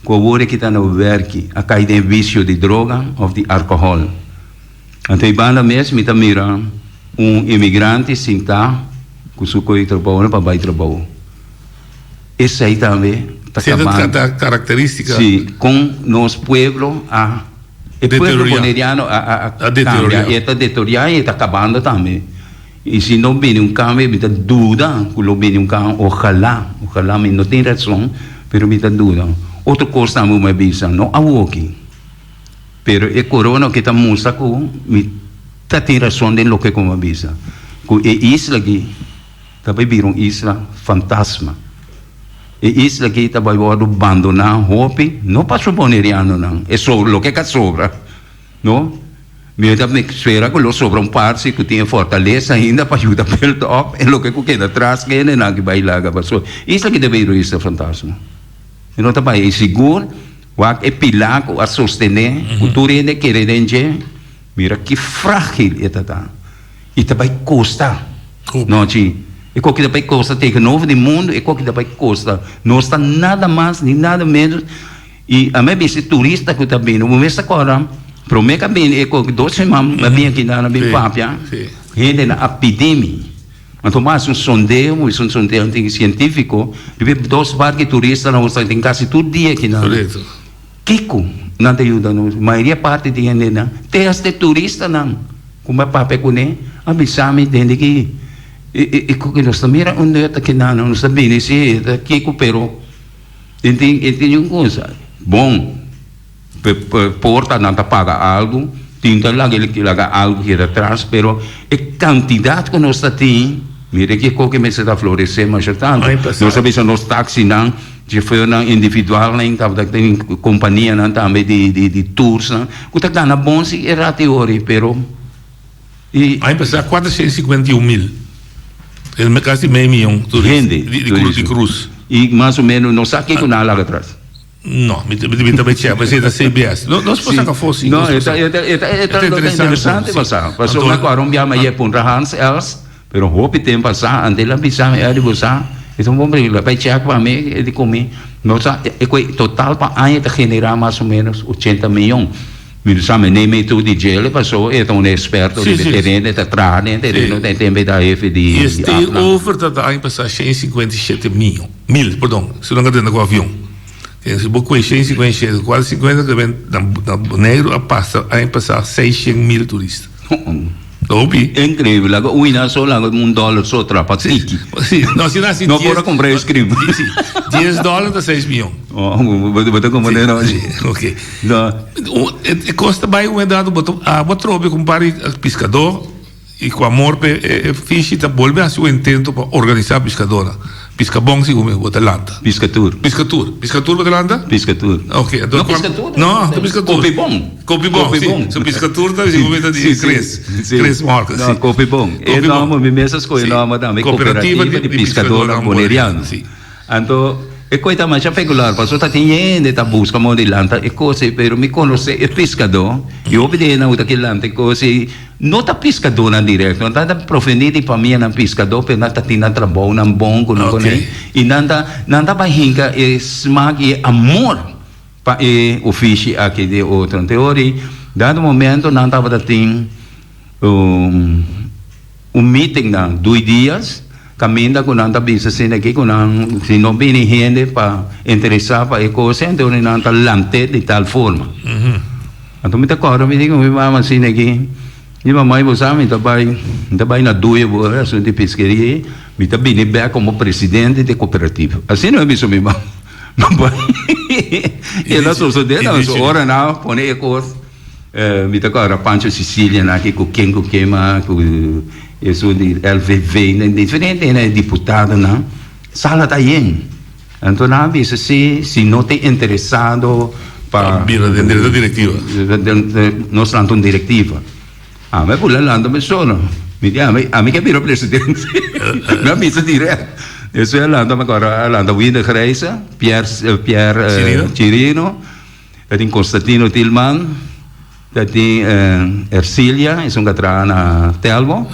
ku awor e kita na wèrki, a kai den visio di droga òf di alkohòl. Anto ei banda mes mi ta mira un imigrante sintá ku su koe trabounan pa bai trabou. Esei tambe ta Esei kabando. ta karakterístika. Sí, kon nos pueblo a, e pueblo Deteriorá. boneriano a a A kambia, deteriorá. e ta deteriorá i e ta kabando tambe. I si no bini un kambio, mi ta duda ku lo bini un kambio, ojalá, ojalá mi no tin rason, pero mi ta duda. Otro kos tambe mi a bisa, no awoki, pero e korona ke ta mustra ku mi ta tin rason den loke ku mi a bisa, ku e isla aki, Ta bai bira un isla fantasma. E isla aki ta bai wòrdu bandoná hopi, no pa su bonerianonan, e sobra, loke ka sobra, no. Mi ta spera ku lo sobra un parti ku tin e fortalesa ainda pa yuda build up e loke ku keda tras ku hendenan ki bai laga. Pasobra isla aki ta bira un isla fantasma. E no ta bai, i sigur wak e pilá ku a sostené ku tur hende kere den dje, mira ki frágil e ta ta. I ta bai kosta. No, chi. E koki ta bai kosta tegenover di mundu, e koki ta bai kosta. No sta nada mas ni nada menos. I ami a bisa e turista ku ta bini, bo mes ta kòrda, promé ku a bini e koki dos siman a bini aki nan a bin papia, hendenan a pidi mi. Anto mi a hasi un sondeo, mi hasi un sondeo sientífiko, riba e dos barki turistanan ku ta tin kasi tur dia aki nan. Kiko nan ta yuda nos? Mayoria parti di hendenan, te hasta e turistanan ku mi a papia kuné, a bisa mi dende ki e ku nos ta mira un nut akinan, nos ta bini si e ta kiko, pero e tin e tin un cosa bon, porta nan ta paga algu, tin ta laga laga algu keda atras, pero e kantidat ku nos ta tin, mira ki e koki mester ta floresé masha tantu. Nos a bisa nos taksinan. Chauffeurnan individualnan tabata tin companianan tambe di di di toursnan cu ta gana bon si e rati ori pero y. Aña pasá 451 mil, casi mei miyon turista Hende di di di cruz. Y mas o menos no sa kico nan a laga atras. No, mi ta mi ta bay check, pasobra e ta CBS. No, nos por saca afó si. No, e ta e ta e ta e ta interesante pa sa. Pasobra mi acorda un biaha mi a yega puntra Hans Els. Pero hopi tempo pasá, antes el a bisa mi, Eddie, bo sa, e ta un bon pregunta, bai check pa mi, e di ku mi, no sa, e ku total pa aña ta generá mas o ménos ochenta miyon. Mi no sa, mi nei mei tur di djele, paso e ta un eksperto riba e tereno, e ta traha den e tereno, den tempo e ta hefe di E stay over ta ta aña pasá shen i sinkuenta i shete miyon, mil, perdon, si nan a tende ku avion. Si bo kue shen i sinkuenta i shete, kuater i sinkuenta, na Boneiru a pasa aña pasá seishen mil turista. Hopi. Increíble. Laga un ina so laga un dollar so trapa tiki. Sí, no, si na si No por a compra ice cream. Sí, 10 dollar ta 6 miyon. Oh, bo ta comprende no? Sí, ok. No. E cos ta bay un edad bo ta abo atrobe cu un par di piscador y cu amor p'e e fishi ta bolbe haci un intento pa organisa piscadornan. Piscabon si bo ta lanta. Piscatur. Piscatur. Piscatur bo ta lanta? Piscatur. Ok, anto No piscatur. No, ta piscatur. Copibon. Copibon, si. So piscatur ta si bo ta di Chris. Chris Morgan, si. No, Copibon. E nomber, mi mes a scoge e nomber tambe, Cooperativa di Piscadornan Boneriano. Si. Anto e koi ta masha pecular pasobra ta tin hende ta buska modo di lanta e kos ei, pero mi konosé e piskadó i hopi di hendenan ku ta ke lanta e kos ei no ta piskadónan direkto, nan ta provení di famianan piskadó pero nan ta tin nan trabounan bon ku nan koné i nan ta nan ta bai hinka e smak i e amor pa e ofishi aki di e otro. Anto e ora ei dado momento nan tabata tin un meeting nan dui dias. Caminda cu nan ta bisa asina aki cu nan si no bini hende pa interesa pa e cosa enton nan ta lant'e di tal forma. Anto mi ta corda mi di cu mi mama asina aki, mi mama bo sa mi ta bay mi ta bay na duye bo e asunto di pesqueria ei, mi ta bini bek como presidente di e cooperativa. Asina mi a bisa mi mama. E la sosode nan su ora nan a pone e cos. Mi ta kòrda Pancho Cecilia nan aki ku ken ku ken mas ku esun di LVV nan diferente hende diputadonan sala ta yen anto nan a bisa si si no ta interesado pa bira den direktiva nos lanta un direktiva ami a bula lanta mi solo mi di ami ami ke bira presidente mi a bisa dirèkt despues a lanta mi kòrda a lanta Winder Grijze Pierre Pierre Chirino. Ta tin Constantino Tilman, ta tin Ercilia, esun ku a traha na Telbo,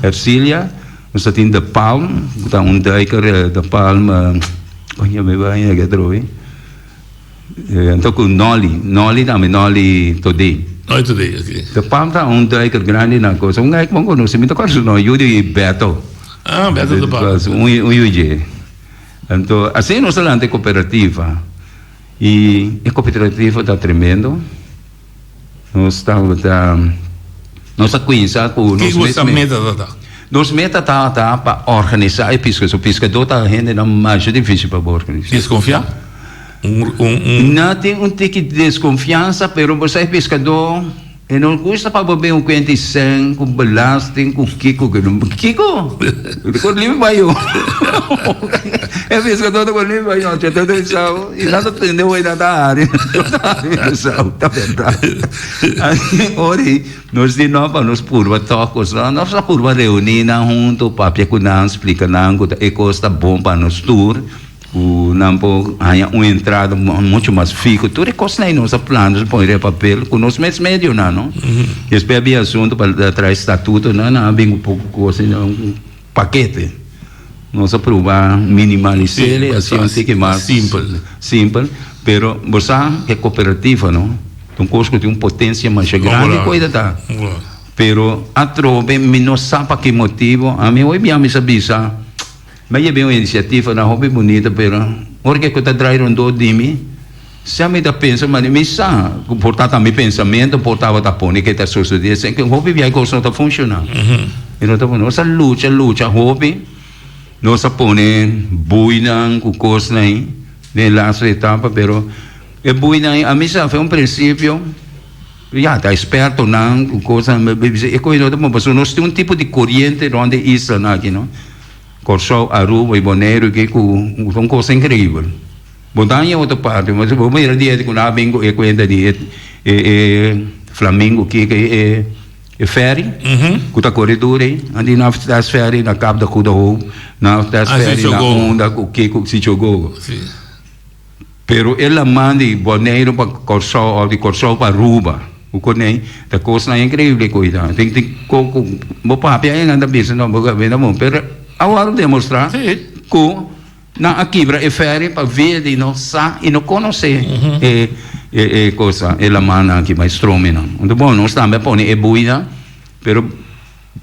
Ercilia, nos ta tin De Palm, ku ta un duiker, De Palm, kon yama e baña aki atrobe? Anto ku Nolly, Nolly tambe, Nolly Todé. Nolly Todé, ok. De Palm ta un duiker grandi na cosa, un guy ku bo konosi, mi ta kòrda su nòmber, yu di Beto. Ah, Beto De Palm. Un yu dje. Anto, asina nos ta lanta e kooperativa. Y e cooperativa ta tremendo. Nos tabata, nos a cuinsa cu nos Kico boso meta tabata? Nos meta tabata pa organisa e pisca. So piscador ta hendenan masha dificil pa bo organisa. Desconfia? Un, un, un. No tin un tiki desconfiansa, pero bo sa e piscador. E no gusta pa bo bin un kuenta i sèn ku belasting ku kiko ku no kiko ku libi bai yo e piskadó ta ku libi bai yo ta ta sao i nan ta tende hoy nan ta hari nan ta hari sao ta bèrdat ori nos di no pa nos purba tòg kos nos a purba reuní nan huntu papia ku nan splika nan ku ta e kos ta bon pa nos tur. Ku nan por haña un entrada mucho mas fiho. Tur e kosnan ei nos a planta, nos a pone riba papel ku nos mes medionan, no? Despues a bin asuntu pa trae statutonan, nan a bin ku poko kos, un pakete. Nos a pruba minimalis'é i hasié un tiki mas simpel. Simpel, pero bo sa e kooperativa, no? Ta un kos ku tin un potensia masha grandi ku ei ta ta. Pero atrobe mi no sa pa ki motibu, ami hoy bia mi sa bisa. Mi a yeb'é un inisiativa nan hopi bunita pero ora ke ku ta drai rondó di mi sa mi ta pensa mane mi sa ku por ta ta mi pensamentu por tabata pone ke ta sosodé esei ke hopi biaha kos no ta funshoná e no ta funshoná nos a lucha lucha hopi nos a pone buinan ku kosnan ei den e laatste etapa pero e buinan ei a mi sa fe un prinsipio. Ya, ta expertonan cu cosnan bisa e coge no ta bon pasobra nos tin un tipo di coriente rond e islanan aki no, Corsou, Aruba y Boneiru ki cu ta un cosa increibel. Bo ta haña otro parti, bo mira dia cu nan a bin cu e cuenta di e e flamingo ki e e ferry cu ta core duro ey, nan di nan test ferry na Cap de Goede Hoop, nan test ferry na unda cu kico, Sicho Gogo. Pero e laman di Boneiru pa Kòrsou òf di Kòrsou pa Aruba, ku konei, ta kosnan inkreibel ku ta. Tin tin ku ku bo papia ei nan ta bisa no bo gabi ta bon, pero a wòrdu demostrá ku nan a kibra e fèri pa via di no sa i no konosé e e e kosa, e lamannan aki, e strominan. Anto bon, nos tambe a pone e buinan, pero.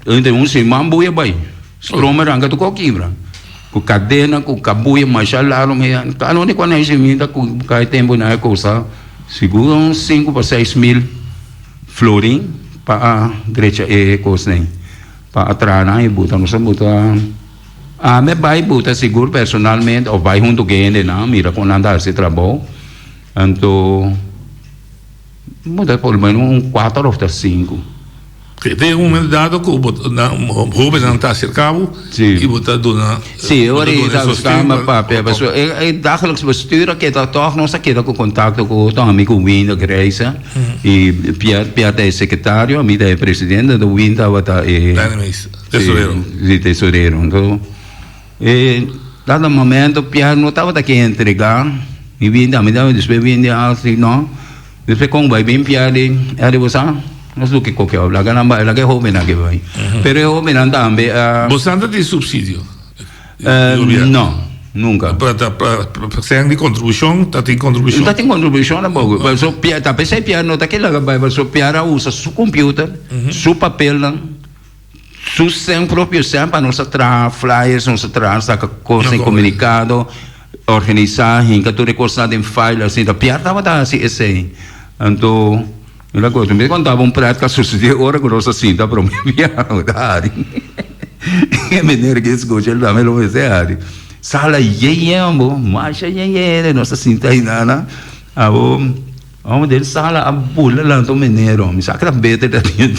Entre un siman buya bai. Stroma ranka tur kos kibra. Ku kadena, ku kabuya masha largu mi a no di kuantu hende mi ta kai tempu na e kosa sigur un sinku pa seis mil florin. pa a drecha e kosnan pa a traha nan i buta nos a buta ami a bai buta sigur personalmente of bai huntu ku e hendenan mira kon nan ta hasi trabou anto buta por lo menos un kuater of ta sinku. Te den un momento dado ku bo nan hobennan ta aserká bo i bo ta duna Sí, bo ora ta i duna e ta sosten mi pa papia pasobra e e dagelijks bestuur a keda tòg nos a keda ku kontakto ku otro ami ku Winda Grijze i Piet Piet ta e sekretario ami ta e presidente anto Winda tabata e Tesorero. Sí tesorero anto e dado momento Piet no tabata ke entregá mi Winda ami tabata despues Winda a hasi no. Despues kon bai bin pia di e di bo sa, nos lo ke koke òf laga nan bai, laga e hóbennan ke bai. Pero e hóbennan tambe a. Bo sa ta tin supsidio di gobierno? No, nunka. Pa ta pa sèn di kontribushon ta tin kontribushon? Ta tin kontribushon tampoco. Paso pia ta p'esei pia no ta ke laga bai paso pia a usa su computer, su papelnan, su sèn propio sèn pa nos a traha flyers, nos a traha saka kos den komunikado. Organisá, hinka tur e kosnan den file asina. Ta Pierre tabata hasi esei. Anto mi ta gosa. Mi ta kontaba un prèt ku a susedé ora ku nos a sinta promé biaha. Mi ta hari. E meneer ke skucha el tambe lo mester hari. Sala yen yen bo, masha yen yen hende nos a sinta ainana. Abo amo den sala a bula lanta un meneer. Mi sa ku ta beter ta tin.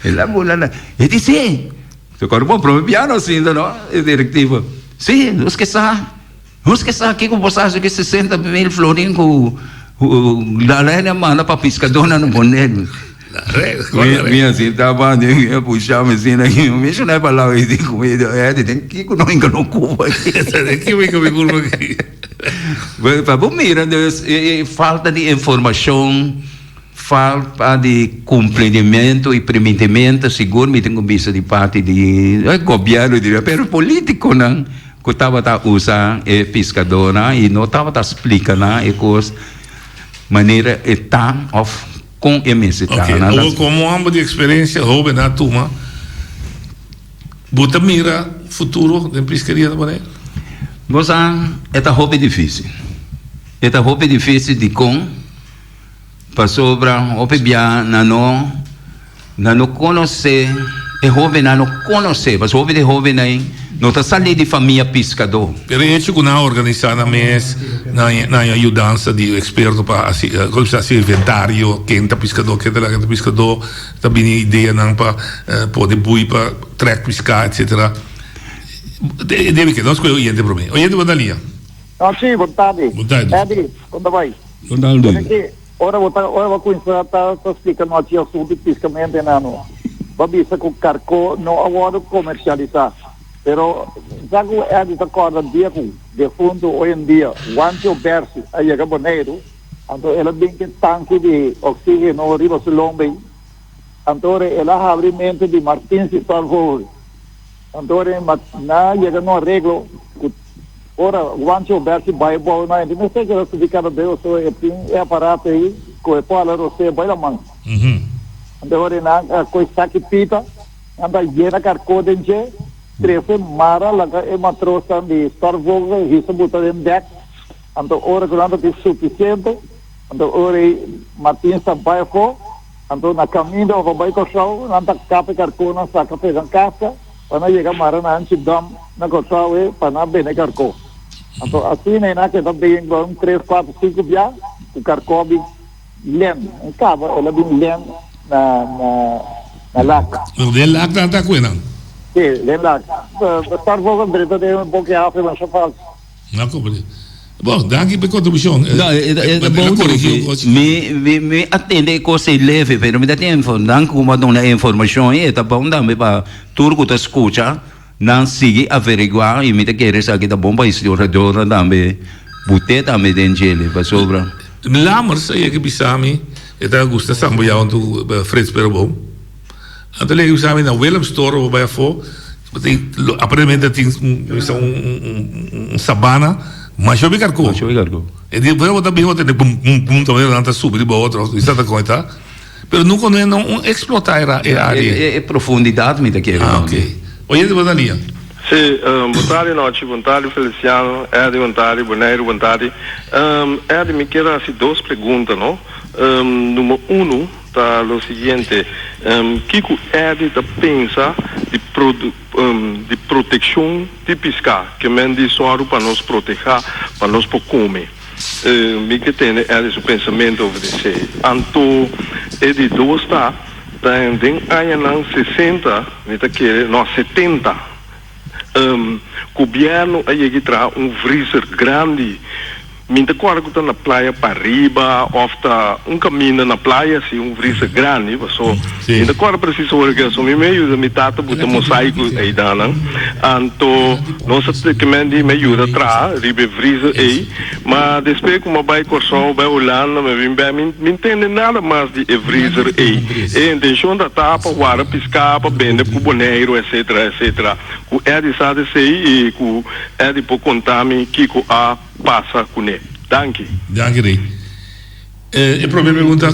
El a bula lanta. E di si. Te acorda bon prome bia nos sinta no e directiva si nos ke sa nos ke sa kiko bo sa haci 60.000 florin ku la ley a manda pa piscadornan na Boneiru mi a sinta banda mi a pusha mi asina mi shona e palabra y di ku mi Eddie den kiko no hinka no cuba aki pa bo mira dus e falta di informacion. Falta di cumplimiento y primintimento sigur mi tin cu bisa di parti di e gobierno diria pero politiconan cu tabata usa e piscadornan y no tabata splica nan e cos manera e ta of con e mester ta. Ok, awor como homber di experiencia hoben a tuma bo ta mira futuro den piscaria ta Bonaire? Bo sa e ta hopi dificil, e ta hopi dificil dicon? Pasobra hopi bia nan no nan no konosé e hóbennan no konosé pasobra hopi di e hóbennan no ta salí di famia piskadó. Pero e hecho ku nan a organisá nan mes nan nan a yudansa di eksperto pa hasi kon bisa hasi inventario ken ta piskadó ken ta laga ta piskadó ta bini ideanan pa pone bui pa trèk piská etsetera debe ke nos ku e oyente promé oyente bo ta lia. Si bo tardi. Bo tardi. Eddie kon ta bai? Ora bo ta ora bo cuminsa ta ta splica nochi asunto di piscamento enano, bo a bisa cu carco no a wordo comercialisa. Pero sa cu Eddie ta corda dia cu defunto hoy en dia Juancho Bersi a yega Boneiru, anto el a bin cu e tanki di oxigeno riba su lomba ey, anto ora el a habri mente di Martins di Stormvogel. Anto ora nan a yega na un areglo cu Ora Juancho Berti bai bou na hende mester keda subi kada bes pasobra e tin e aparato ei ku e por hala rosé bai laman. Anto ora nan a koi saki pita, nan ta yena karkó den dje, trese mara laga e matrosnan di Stormvogel hisa buta den dèk. Anto ora ku nan ta tin sufisiente, anto ora ei Martins ta bai afó, anto na kaminda pa bai Kòrsou nan ta kap e karkónan saka pega kaska. Pa nan yega mara na Amsterdam na Kòrsou e pa nan bende karkó. Anto asina e nan keda bin un tres, kuater, sinku bia ku karkó bin len. En kaba el a bin len na na lak. No den lak nan ta kue nan? Si, den lak. Starvogel drenta den un boki hafi masha fácil. Na comprende. Bon, danki pa e contribucion. No, e ta bon trufi. Mi mi a tende e cos ei leve, pero mi ta tin info. Danki cu bo a duna e informacion ei. E ta bon tambe pa tur cu ta scucha, nan sigui averigua y mi ta kere esaki ta bon pa historiadornan tambe bute tambe den djele, pasobra. Lammers a yega bisa mi, e ta gusta sambuya huntu cu Frits Peroboom. Anto el a yega bisa mi na Willemstoro bo bai afo. Aparentemente tin un sabana masha hopi karkó. Masha hopi karkó. E di bo ta bin bo tende bum bum bum ta manera nan ta subi riba otro i sa ta kon e ta. Pero nunka no no un eksplotá e área. E profundidat mi ta kere. Ah ok. Oyente bo ta lia. Si, bon tardi nochi, bon tardi Feliciano, Eddy bon tardi, Boneiru bon tardi. Eddy mi kier hasi dos pregunta no. Number uno. ta lo siguiente, Kiko Eddie ta pensa di di protekshon di piská? Ke men di sòru pa nos protehá pa nos por kome. Mi ke tende Eddie su pensamentu over di esei. Anto e di dos ta, den añanan sesenta, mi ta kere, no, setenta, Gobierno a yega y traha un vriezer grandi. Mi ta corda cu ta na playa pariba of ta un caminda na playa si un vriezer grandi paso mi ta corda precies ora cu mi me yuda mi tata buta mosaico eydanan anto nos a kemen di mi a yuda traha riba e vriezer ey ma despues cu mi a bay Corsou bay Hulanda mi a bin bek mi mi ntende nada mas di e vriezer ey e intencion ta ta pa warda pisca pa bende cu Boneiru etcetera etcetera cu Eddy sa di esey y cu Eddy por conta mi kico a pasa kuné. Danki. Danki Rey. E prome pregunta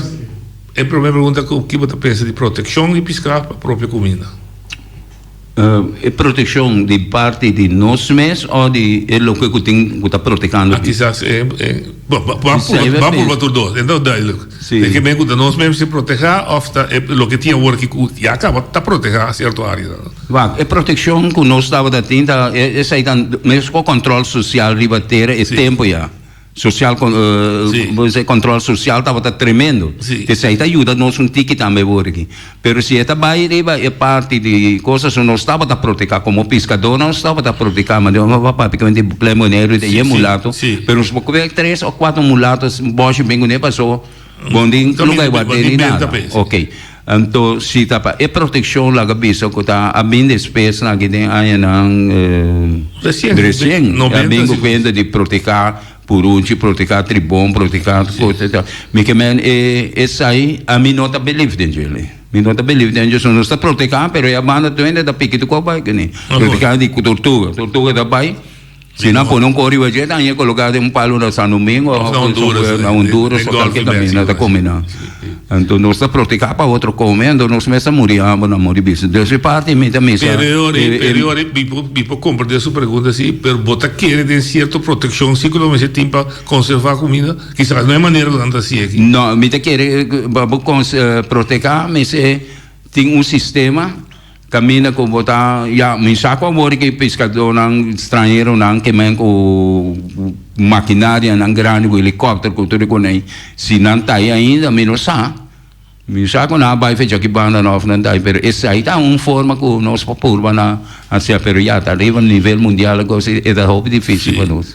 e prome pregunta ku ki bo ta pensa di protekshon di piská pa propio kuminda? E protekshon di parti di nos mes o di e loke ku tin ku ta protekando? Ah kisas e e bo bo ban purba ban purba tur dos e no duidelijk. Si. E ke men ku ta nos mes mester proteha of ta e loke tin awor aki ku ya kaba ta proteha sierto área. Wak, e protekshon ku nos tabata tin ta esei ta mes ku kòntròl sosial riba tera e tempu ya. Sosial kòntròl sosial tabata tremendo. Esei ta yuda nos un tiki tambe wor aki. Pero si e ta bai riba e parti di kosas ku nos tabata proteká komo piskadó nos tabata proteká manera nos a papia ku di Klein Boneiru di e mulato pero nos por kohe tres o kuater mulato bòshi bin kuné paso Bon di nunca e ward'é ni nada. Ok. Anto si ta pa e proteccion laga bisa cu ta a bin despues na aki den añanan recien a bin cu cuenta di proteca purunchi, proteca tribon, proteca cos eta. Mi ke men e esai ami no ta believe den djele. Mi no ta believe den dje. So nos ta proteca pero e a banda tur hende ta piki tur cos bai cune. Proteca di tortuga. Tortuga ta bai. Si nan pone un kor riba dje, nan ye koloká den un palu na San Domingo Of na Honduras. Na Honduras o kalke kaminda ta kome nan. Anto nos ta proteká pa otro kome, anto nos mes ta muri hamber, nan muri bisa. Dus e parti mi ta misa. Pero e ora ei, pero e ora ei, mi por, mi por komprendé su pregunta si, pero bo ta kere den sierto protekshon si ku lo mester tin pa konservá kuminda? Kisas no e manera ku nan ta hasi aki. No, mi ta kere pa bo proteká mester tin un sistema. Caminda cu bo ta, ya, mi sa cu awor ki pescadornan stranheronan ke men cu maquinarianan grandi, cu helicopter, cu tur e coney, si nan ta ahi ainda, mi no sa. Mi sa cu nan a bay fecha ki banda of nan ta ahi, pero esai ta un forma cu nos por purba na hacia, pero ya, ta riba nivel mundial e cos, e ta hopi dificil pa nos.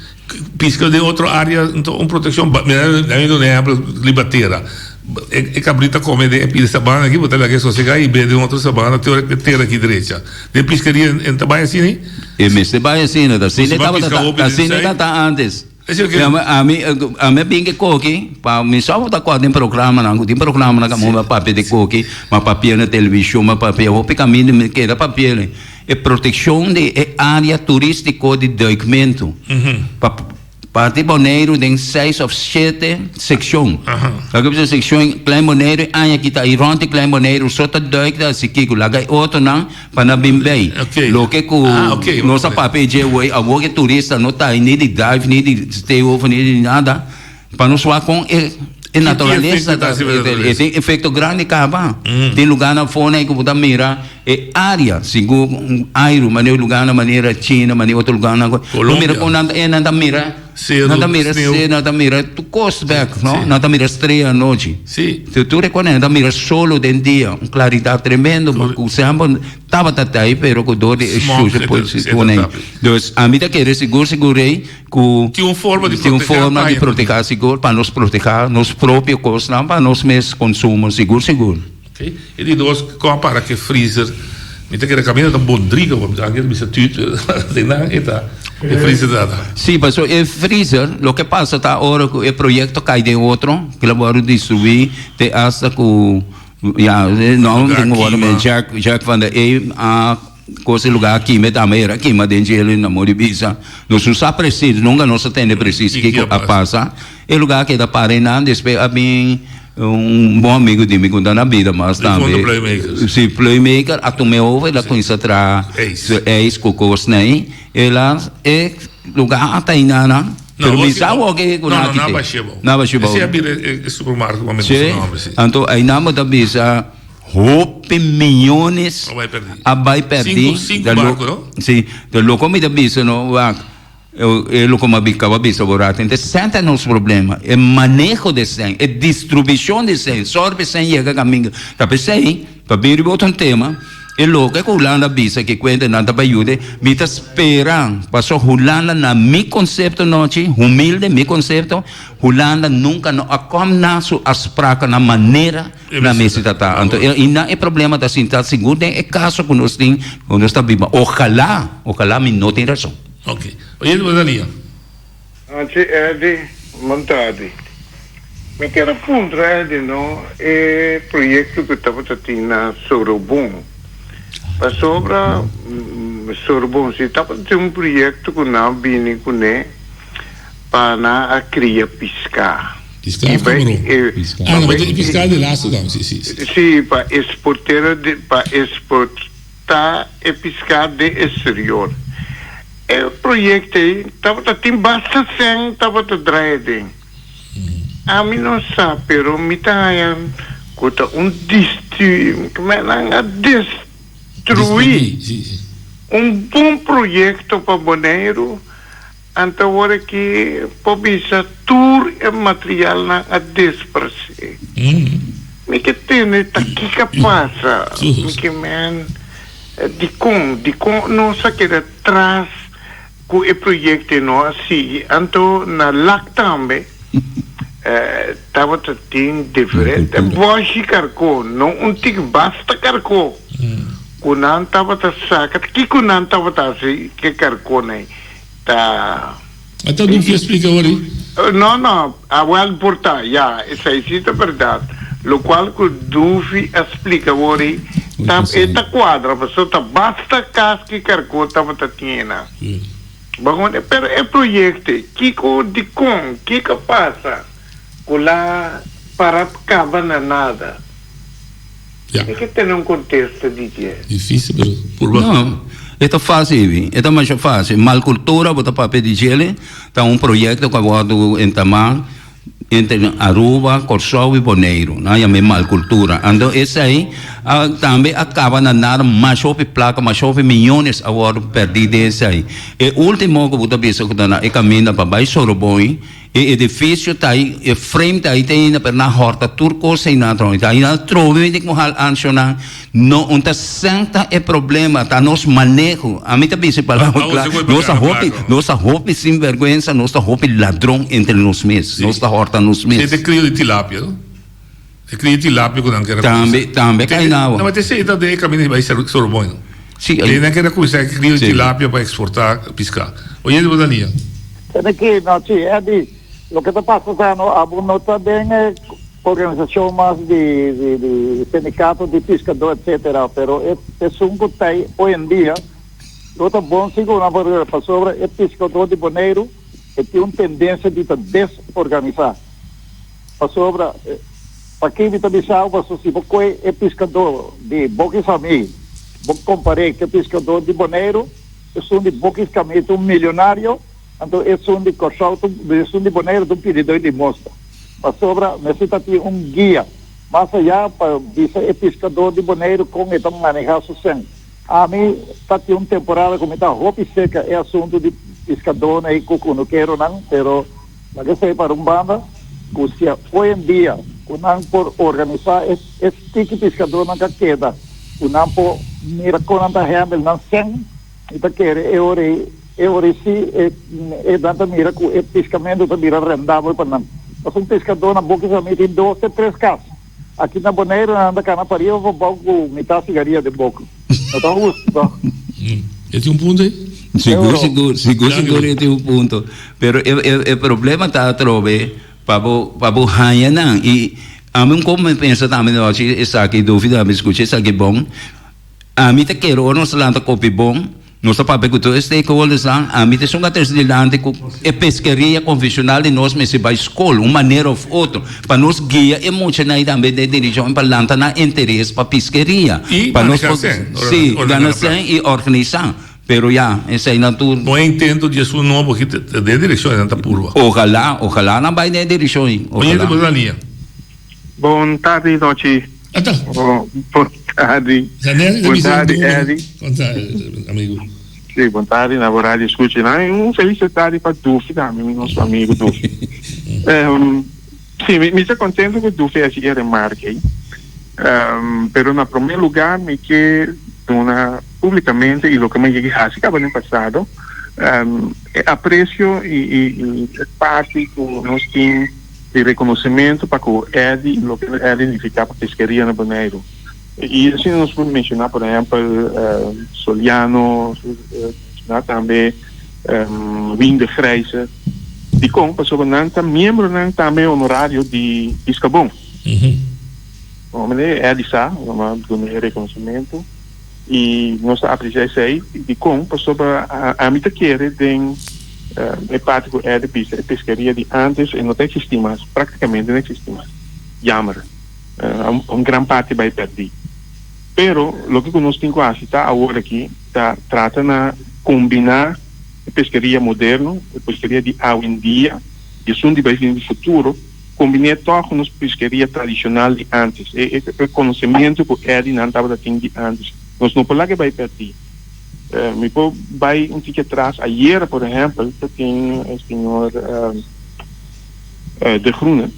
Pisca den otro area un proteccion, mira mi duna ehempel riba tera, e cabrita come den e pida sabana aki bo ta laga e sosega y bebe den otro sabana te ora cu e tera aki drecha. Den piscaria e ta bay asina? E mester bay asina, ta asina e tabata ta asina e tabata antes. Ami ami a bin ke koki pa mi sa bo ta kòrda den programanan ku tin programanan ku amo a papia di koki, mi a papia na televishon, mi a papia hopi kaminda mi keda papia. E protekshon di e área turístiko di duikmentu pa parti Boneiru den seis òf shete sekshon. Laga bisa sekshon Klein Boneiru e aña aki ta i rònt di Klein Boneiru so ta duik ta hasi kiko laga e otronan pa nan bin bei. Loke ku nos a papia dje awor awor e turista no ta ni di dive ni di stay over ni di nada. Pa nos wak kon e e naturalesa ta e tin efecto grandi kaba. Tin lugarnan afó ku bo ta mira e área segun un airu manera lugarnan manera China manera otro lugarnan bo mira kon nan ta nan ta mira nan ta mira sero nan ta mira tur kos bek no nan ta mira strea anochi tur e kos nan ta mira solo den dia un klaridat tremendo ku semper tabata ta ei pero ku dor di e shusha por pone dus ami ta kere sigur sigur ei Ku Tin un forma di tin un protegá forma di paña. protegá sigur pa nos protegá nos propio kosnan pa nos mes konsumo sigur sigur. Ok, e di dos kon a para ku e freezer mi ta kere kaminda ta bondriga bo mi ta anker bisa tut den nan e ta e freezer ta ta. Sí paso e freezer loke pasa ta ora ku e proyekto kai den otro ku lo wòrdu distribuí te asta ku ya no Lugar tin ku wòrdu kima. Jack Jack van der Eem a Cos e lugar a kima e tambe era kima den djelo y na mori bisa. Nos no sa precies, nunca nos a tende precies kico a pasa. E lugar a keda para eynan, despues a bin un bon amigo di mi cu ta na bida mas tambe. Di fondo Playmakers. Si, Playmaker a tuma e over, el a cuminsa traha Ijs. su ijs cu cosnan ey. El a, e lugar a ta eynan. Pero mi sa awor ke ku nan a kite. Nan a bash'é bou. Esei a bira e supermarket ku mi Sí. Anto einan bo ta bisa hopi miyones a bai pèrdí. Sinku barku, no? Sí. Enton loko mi ta bisa no, wak, e loko mi a kaba bisa bo rato, enton esei ta nos problema, e maneho di esei, e distribushon di esei, sòru pa esei yega kaminda. Ta p'esei, pa bin riba otro tema, e loke ku Hulanda a bisa ki kuenta nan ta bai yuda, mi ta spera pasobra Hulanda na mi konsepto nochi, humilde mi konsepto, Hulanda nunka no a kòm na su afspraken na manera nan mester ta ta. Anto i nan e problema ta sinta sigur den e kaso ku nos tin, ku nos ta biba. Ojalá, ojalá mi no tin rason. Ok. Oye, Rosalia. Anchi Eddy, bon tardi. Mi kier a puntra Eddy no e proyecto cu tabata tin na Sorobon. Pasobra Sorobon si tabata tin un proyecto cu nan a bini cune pa nan a cria pisca. Pisca of camarón? Ah, no, e pisca di laatste dan, si, si. Si, pa exportera, pa exporta e pisca den exterior. E proyecto ei tabata tin basta cen tabata draai aden. Ami no sa pero mi ta haña cu ta un distri nan a destrui un bon proyecto pa Boneiru anto awor aki por bisa tur e materialnan a desparce. Mi ke tende ta kiko a pasa mi ke men. Dikon? Dikon nos a keda tras ku e proyekto no a sigui? Anto na Lac tambe tabata tin diferente bòshi karkó, no un tiki, basta karkó ku nan tabata saka. Kiko nan tabata hasi ku e karkónan ei? Ta. Ata Dufie splika awor ei. No, no, awel por ta, ya, esei si ta berdad. Locual cu Dufi a splica awor ei, ta, e ta cuadra, pasobra ta basta cas ki carco tabata tiene. Bo Pero e proyecto ei, kico, dicon, kico a pasa cu la para caba na nada? Ya. Mi ke tene un kontesta di dje. Difícil, pero purba. No, e ta fácil, Evi. E ta masha fácil. Malcultura, bo ta papia di djele, ta un proyecto cu a wordo entamá entre Aruba, Corsou y Boneiru. Nan a yam'é Malcultura. Anto esei a tambe a caba na nada, masha hopi placa, masha hopi miyones a wordo perdí den esei. E ultimo cu bo ta bisa cu ta na e caminda pa bai Soroboi, E edifisio ta ei, e frame ta ei te ainda, pero nan hòrta tur kos ei nan atrobe. Ta ei nan atrobe di ku hal anshonan. No un ta sèn ta e problema, ta nos maneho. Ami ta bisa e palabra kla, nos ta hopi, nos ta hopi sinbèrgwensa, nos ta hopi ladron entre nos mes. Nos ta hòrta nos mes. Esei ta e krio di tilapia, no? E krio di tilapia ku nan kere kuminsá. Tambe, tambe kai na awa. No, ma ta esei ta den e kaminda di bai Sorobon, no? Sí. Ei nan kere kuminsá e krio di tilapia pa eksportá piská. Oye, bo ta lia. Tene ki, no, sí, Eddy, loke ta pasa ta no, abo no ta den e organisacion mas di, di, di sindicato di piscador, etcetera, pero e esun cu ta ei hoy en dia lo ta bon sigur nan por, pasobra e piscador di Boneiru e tin un tendencia di ta desorganisa. Pasobra, paki mi ta bisa bo, pasobra si bo coe e piscador di Boki-Samí, bo compar'é cu e piscador di Boneiru, Esun di Bokis Camí ta un milionario, anto esun di Kòrsou ta un, esun di Boneiru ta un pididó di limosna. Pasobra mester ta tin un guia mas ayá pa bisa e piskadó di Boneiru kon e ta manehá su sèn. Ami ta tin un temporada ku mi ta hopi seka e asuntu di piskadónan i ku kunukeronan, pero laga esei para un banda ku si hoy en dia ku nan por organisá e e tiki piskadónan ka keda. Ku nan por mira kon nan ta handle nan sèn, mi ta kere e ora ei, e ora ei si e e nan ta mira ku e piskamentu ta bira rendabel pa nan. Pasobra un piskadó na Boki Samí tin dos te tres kas. Aki na Boneiru nan ta kana pariba pa bou ku mitá sigaria den boka. No ta hustu tòg? E tin un punto ei? Sigur, sigur, sigur, sigur e tin un punto. Pero e e e problema ta atrobe Pa bo pa bo haña nan y ami un cos mi pensa tambe nochi esaki Dufi tambe scucha esaki bon ami ta kere ora nos ta lanta kopi bon nos ta papia cu tur e stakeholders nan ami ta esun cu a trece dilanti cu e pesqueria convencional di nos mester bay scol un manera of otro pa nos guia e muchanan ayi tambe den direccion pa lanta nan interes pa pesqueria Y pa nos maneha por sen si gana sen y organisa. Pero ya, eseinan tur. No e intento di esun nobo aki ta den e direccion ei nan ta purba. Ojalá, ojalá nan bai den e direccion ei. Ojalá. Oye, bo ta na liña. Bon tardi nochi. Ata. Bon tardi. Bon tardi Eddie. Bon tardi amigo. Si, bon tardi na bo radio scucha. Nan un feliz tardi pa Dufi tambe, mi nos amigo Dufi. Si, mi ta contento cu Dufi a haci e remarke ei. Pero na prome lugar mi ke duna publicamente y loke mi a yega haci caba den pasado e aprecio y e parti cu nos tin di reconocimento pa cu Eddy y loke Eddy nifica pa pesqueria na Boneiru. Y asina nos por menciona por ehempel Soliano, menciona tambe Wim de Grijze. Dicon? Pasobra nan ta miembronan tambe honorario di Piscabon. Hombre, Eddy sa, nos a duna e reconocimento y nos ta aprecia esey. Dicon? Pasobra ami ta kere den e parti cu Eddy bisa, e pesqueria di antes e no ta existi mas, practicamente no existi mas. Jammer, un gran parti bay perdi. Pero loke cu nos tin cu haci ta awor aki ta trata na combina e pesqueria moderno, e pesqueria di awendia y esun di bay bini di futuro, Kombiné tòg ku nos piskeria tradishonal di ántes, e e konosementu ku Eddy nan tabata tin di ántes. Nos no por laga e bai pèrdí. Mi por bai un tiki atras, ayera por ehèmpel ta tin e señor De Groene,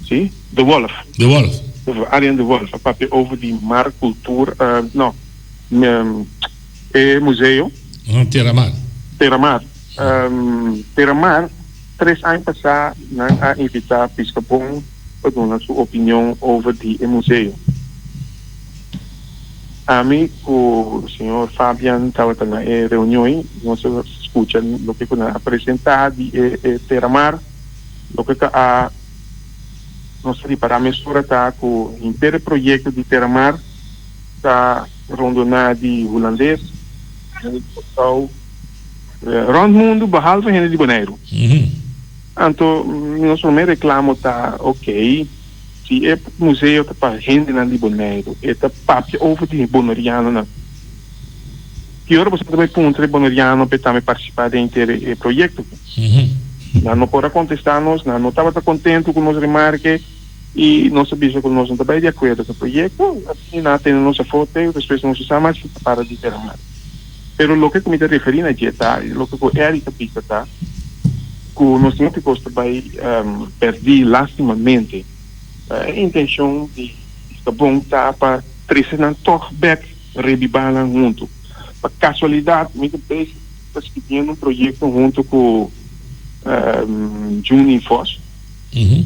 si, De Wolf. De Wolf. Arjen De Wolf a papia over di mar kultuur, no, e museo. Terramar. Terramar. Terramar. Tres aña pasá nan a invitá Piskabon pa duna su opinion over di e museo. Ami ku señor Fabian tabata na e reunion ei, nos a skucha loke ku nan a presentá di e Terramar. Loke ku a nos a ripará mesora ta ku henter e proyekto di Terramar ta rondoná di hulandes, di Kòrsou. Rond mundu behalve hende di Boneiru. Anto nos prome reklamo ta ok si e museo ta pa hendenan di Boneiru e ta papia over di bonerianonan. Ki ora boso ta bai puntra e boneriano pa e tambe partisipa den henter e proyekto aki? Nan no por a kontesta nos, nan no tabata kontentu ku nos remarke i nos a bisa ku nos no ta bai di akuerdo ku e proyekto. Asina nan a tene nos afó te despues nos a sa mas si ta para di tera. Pero loke ku mi ta referí na dje ta, i loke ku Eric ta bisa ta, ku nos tin hopi kos ta bai pèrdí lástimamente. E intenshon di ta bon ta pa trese nan tòg bèk, rebibá nan huntu. Pa kasualidat mi ta bezig ta skibiendo un proyekto huntu ku Juni Vos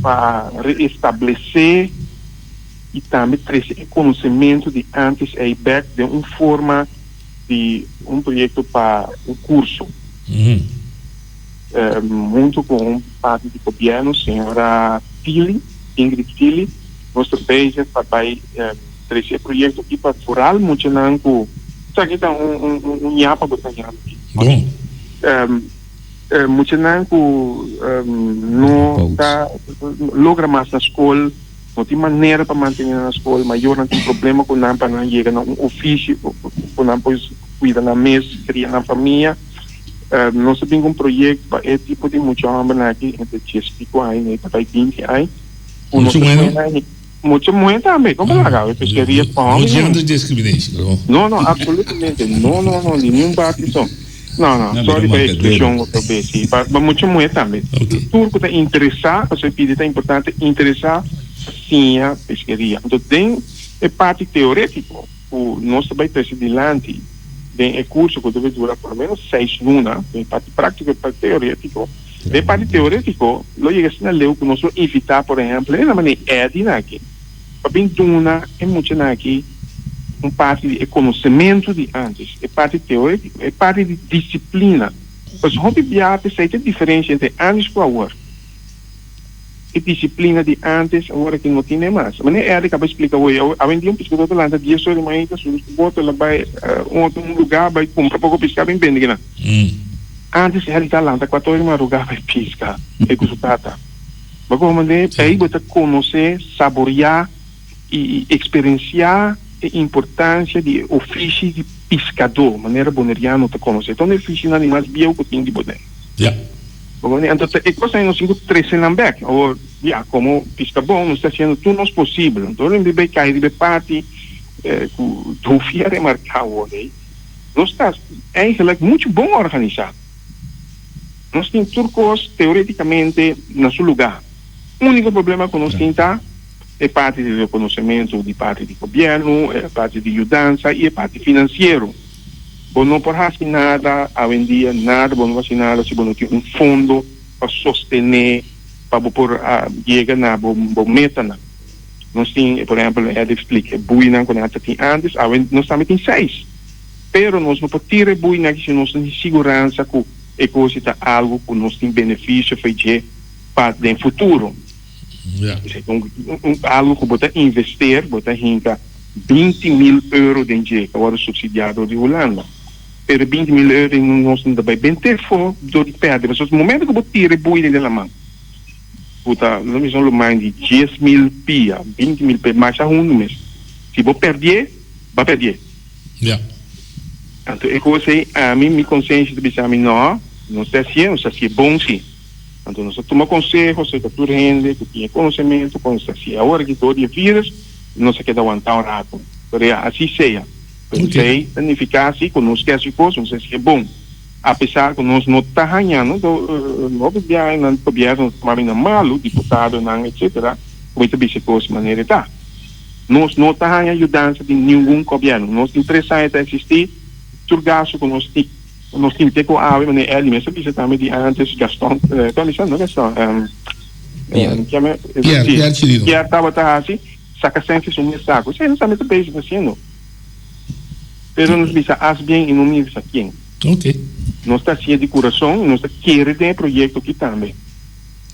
pa reestablesé i tambe trese e konosementu di ántes ei bèk den un forma di un proyecto pa un curso. Hunto cu un parti di gobierno, señora Tilly, Ingrid Tilly, nos ta bezig pa bay trece e proyecto aki pa vooral muchanan cu, esaki ta un un ñapa bo ta ñando aki. Bon. Muchanan cu no ta logra mas na scol. No tin manera pa mantene nan na skol, mayornan tin problema ku nan pa nan yega na un ofisio ku nan por kuida nan mes, kria nan famia. Nos a bin ku un proyekto pa e tipo di mucha hòmbernan aki entre dies piko aña i ta bai binti aña. Mucha muhé no? Mucha muhé tambe, kon bo laga awe peskeria pa hòmber? No gender discrimination, no? No, no, absolutamente. No, no, no, di niun parti so. No, no, sorry pa e expresion otro bes, si, pa mucha muhe tambe. Tur cu ta interesa, pasobra e pidi ta importante, interesa pa siña pesqueria. Anto den e parti teoretico cu nos ta bay trece dilanti den e curso cu debe dura por lo menos seis luna, den e parti practico y e parti teoretico, den e parti teoretico lo yega asina leu cu nos lo invita por ehempel e nan manera Eddy nan aki, pa bin duna e muchanan aki un parti di e konosementu di ántes, e parti teorétiko, e parti di disiplina. Pasobra hopi biaha p'esei ta e diferensia entre ántes ku awor. E disiplina di ántes awor aki no tin e mas. Manera Eric a bai splika awor, awendia un piskadó ta lanta dies ora di mainta, subi su boto, el a bai un otro un lugá bai kumpra poko piská bin bende kinan. Ántes Eric ta lanta kuater ora di marugá bai piska, e ku su tata. Bo a komprendé? Ei bo ta konosé, saboriá i eksperensiá. e importansia di e ofishi di piskadó, manera boneriano ta konosé. Ta un ofishinan di mas bieu ku tin di Bonaire. Ja. Bo comprende? Anto ta e kosnan ei nos tin ku trese nan bèk. Awor, ya, komo Piskabon nos ta hasiendo tur nos posibel. Anto ora mi bai kai riba e parti ku Dufi a remarká awor ei, nos ta eigenlijk muchu bon organisá. Nos tin tur kos teoretikamente na su lugá. Úniko problema ku nos tin ta e parti di rekonosementu di parti di gobièrnu, e parti di yudansa i e parti finansiero. Bo no por hasi nada awendia, nada bo no por hasi nada si bo no tin un fondo pa sostené pa bo por yega na bo metanan. Nos tin, por ehèmpel, Ed a eksplika e buinan ku nan ta tin ántes, awe nos tambe tin seis. Pero nos no por tira e buinan aki si nos no tin siguransa ku e kos ta algu ku nos tin benefisio for dje pa den futuro. Esei ta un algu ku bo ta investeer, bo ta hinka 20.000 euro den dje, ku a wòrdu supsidiá dor di Hulanda. Pero e 20.000 euro ei nos no ta bai bent'é afó dor di pèrdè, pasobra momento ku bo tira e bui den laman, ku ta lo mismo lo mas di 10.000 pia, 20.000 pia, masha hundu mes. Si bo pèrdié, bo a pèrdié. Anto e kos ei ami, mi konsenshi ta bisa mi, nò, nos ta hasié, nos ta hasié bon si. Anto nos a tuma konseho serka tur hende ku tin e konosementu kon nos ta hasié. Awor aki dor di e virus nos a keda wantá un ratu. Pero ya, así sea. Pero esei ta nifiká si ku nos ke hasi kos, nos a hasié bon. Apesar ku nos no ta haña, no hopi biaha nan gobièrnu ta tuma mi na malu, diputadonan etsetera, ku mi ta bisa e kos manera e ta. Nos no ta haña yudansa di ningun gobièrnu. Nos tin tres aña ta eksistí, tur gastu ku nos tin. Nos tin te ku awe, manera Elly mes a bisa tambe di antes, Gaston, kon bisa? No Gaston, Pierre, Pierre Chirino. Pierre tabata hasi, saka sensis un mes saku. Esei nos tambe ta bezig hasiendo. Pero nos bisa haz bien i no mires a kien. Ok. Nos ta hasié di kurason i nos ta kere den e proyekto aki tambe.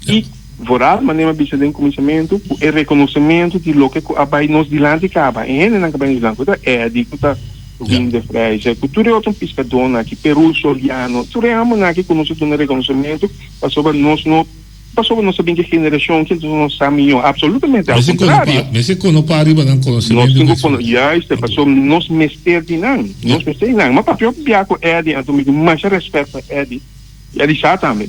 I vooral, manera mi a bisa den kuminsamentu, ku e rekonosementu di loke ku a bai nos dilanti kaba, e hendenan ku a bai nos dilanti, ku ta Eddy, ku ta Wim de Vrijs, ku tur e otro piskadónan aki, Perul Soliano, tur e amonan aki ku nos a duna rekonosementu pasobra nos no, pasobra nos a bin di e generashon ki entonces nos sa mihó, absolutamente al kontrario. Mester konopá riba nan konosementu. Nos tin ku kono, juist, pasobra nos mester di nan, nos mester di nan. Mi a papia hopi bia ku Eddy, anto mi tin masha rèspèt pa Eddy. I a di sa tambe.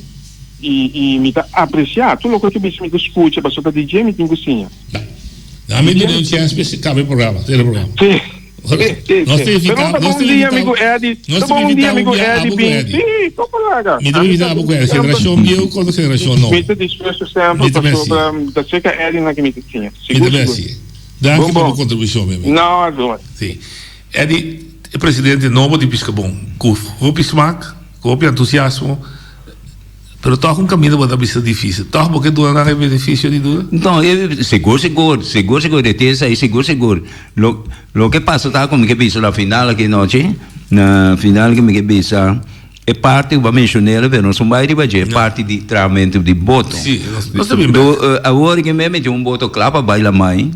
I i mi ta apresiá tur loke ke bisa mi ta skucha pasobra ta di dje mi tin ku siña. Na mi duna un chèns pa e kaba e programa, sera e programa. Sí. Sí, sí, Nos ta sí. invitá, Pero ta nos bon ta dia invitá, amigu Eddy. nos Ta ta bon invitá dia un amigu bia Eddy abo ku bin. Eddy. Sí, kon laga. Mi ta Ami invitá ta abo ku Eddy, semper generashon bieu kontra generashon nobo. Mi ta dispuesto semper Mi ta mester. pasobra ta serka Eddy nan ke mi ta siña. Mi Sigur, ta sigur. mester. Danki Bon pa bo bon. kontribushon, mi amigu. No, algo. Sí. Eddy, e presidente nobo di Piskabon, ku hopi smak, ku hopi entusiasmo, pero tòg un kaminda bo ta bisa difísil. Tòg bo ke duna nan e benefisio di duda? No, e sigur sigur, sigur sigur, e tin esei sigur sigur. Lo loke pasa ta ku mi ke bisa na final aki nochi, na final ke mi ke bisa e parti ku bo a menshon'el pero nos no bai riba dje, e parti di trahamentu di boto. Sí, nos ta bin bek. Awor ke mi a meti un boto kla pa bai lamai.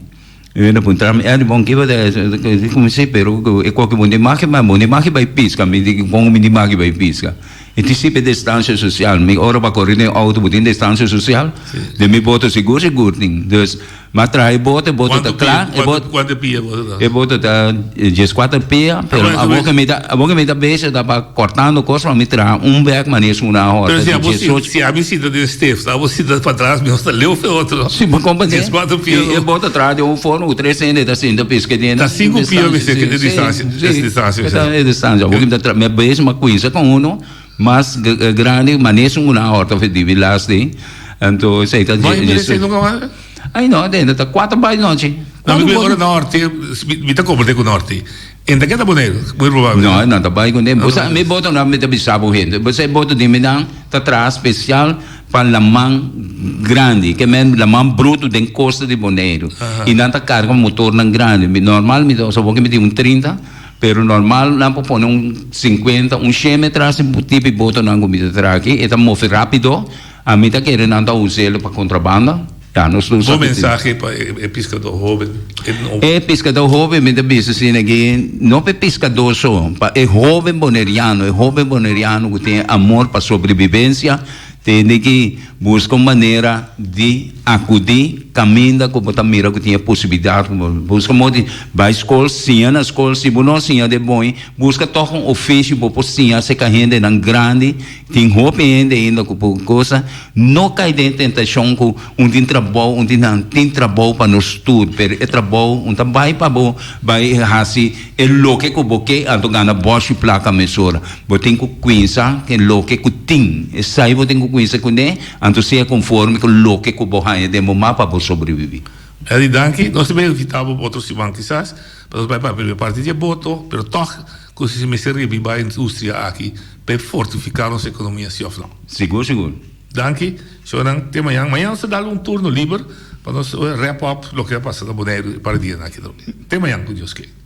E na puntra mi, Elly, bon kiba ta es? E di ku mi, Si, pero e koki bo no maki bai, bo no maki bai piska. Mi di, Kon mi di maki bai piska? E tin sipe distansia sosial. Mi ora bo a kore den outo bo tin distansia sosial? Den mi boto sigur sigur tin. Dus, mi a traha e boto, e boto ta kla. E boto, Kuantu pia e boto ta? E boto ta dieskuater pia, pero awor ke mi ta, awor ke mi ta bezig ta pa kortando kos pa mi traha un bek manera su una hora. Pero si abo si, si ami sinta den stef, abo sinta patras, mi ta leu fe otro. Si, bo comprende? E boto traha di un forma ku tres hende ta sinta piska den. Ta sinku pia mi se ke den distansia, es distansia. E distansia. Awor mi ta traha, mi a bezig mi a kuinsa ku uno mas grandi, manera su una hora ta dibi las den. Anto esei ta. Bai merece nunka mas? Ai no, den ta kuater bai nochi. No, mi ora norte, mi ta comprende ku norte. Enta ke ta Boneiru, muy probabel. No, nan ta bai kuné. Bo sa, mi boto nan mi ta bisa bo hende. Bo sa e boto di mi nan ta traha spesial pa laman grandi, ke men laman brutu den kosta di Boneiru. I nan ta karga motornan grandi. Mi normal mi ta usa bo ke mi tin un 30, pero normal nan por pone un 50, un shen metras di tipo e botonan ku mi ta traha aki. E ta move rápido. Ami ta kere nan ta us'el pa kontrabanda. Ya, nos tur sa Bo ku tin. mensahe pa e piskadó hóben, e no. E piskadó hóben mi ta bisa asina aki, no pa e piskadó so, pa e hóben boneriano, e hóben boneriano ku tin e amor pa sobrebibensia, tende ki buska un manera di akudí. kaminda ku bo ta mira ku tin e posibilidat ku bo buska modo di bai skol, siña na skol, si bo no siña den bon buska tòg un ofisio bo por siña aserka hendenan grandi, tin hopi hende ainda ku por kosa, no kai den tentashon ku un tin trabou, un tin nan, tin trabou pa nos tur, pero e trabou un ta bai pa bo bai hasi e loke ku bo ke anto gana bòshi plaka mesora. Bo tin ku kuinsa ke loke ku tin, esei bo tin ku kuinsa kuné, anto sea konforme ku loke ku bo haña den bo man pa bo sobreviví. Eddie, danki. Nos ta bay kita bo pa otro siman kisas, pa nos bay papia riba e parti di e boto, pero tòg ku si mester rebiba e industria aki pa e fortifiká nos ekonomia si òf no. Sigur, sigur. Danki. Shownan, te mañan. Mañan nos ta dal un turno liber pa nos wrap up loke a pasa na Boneiru e par di dianan aki. Te mañan ku Dios ke.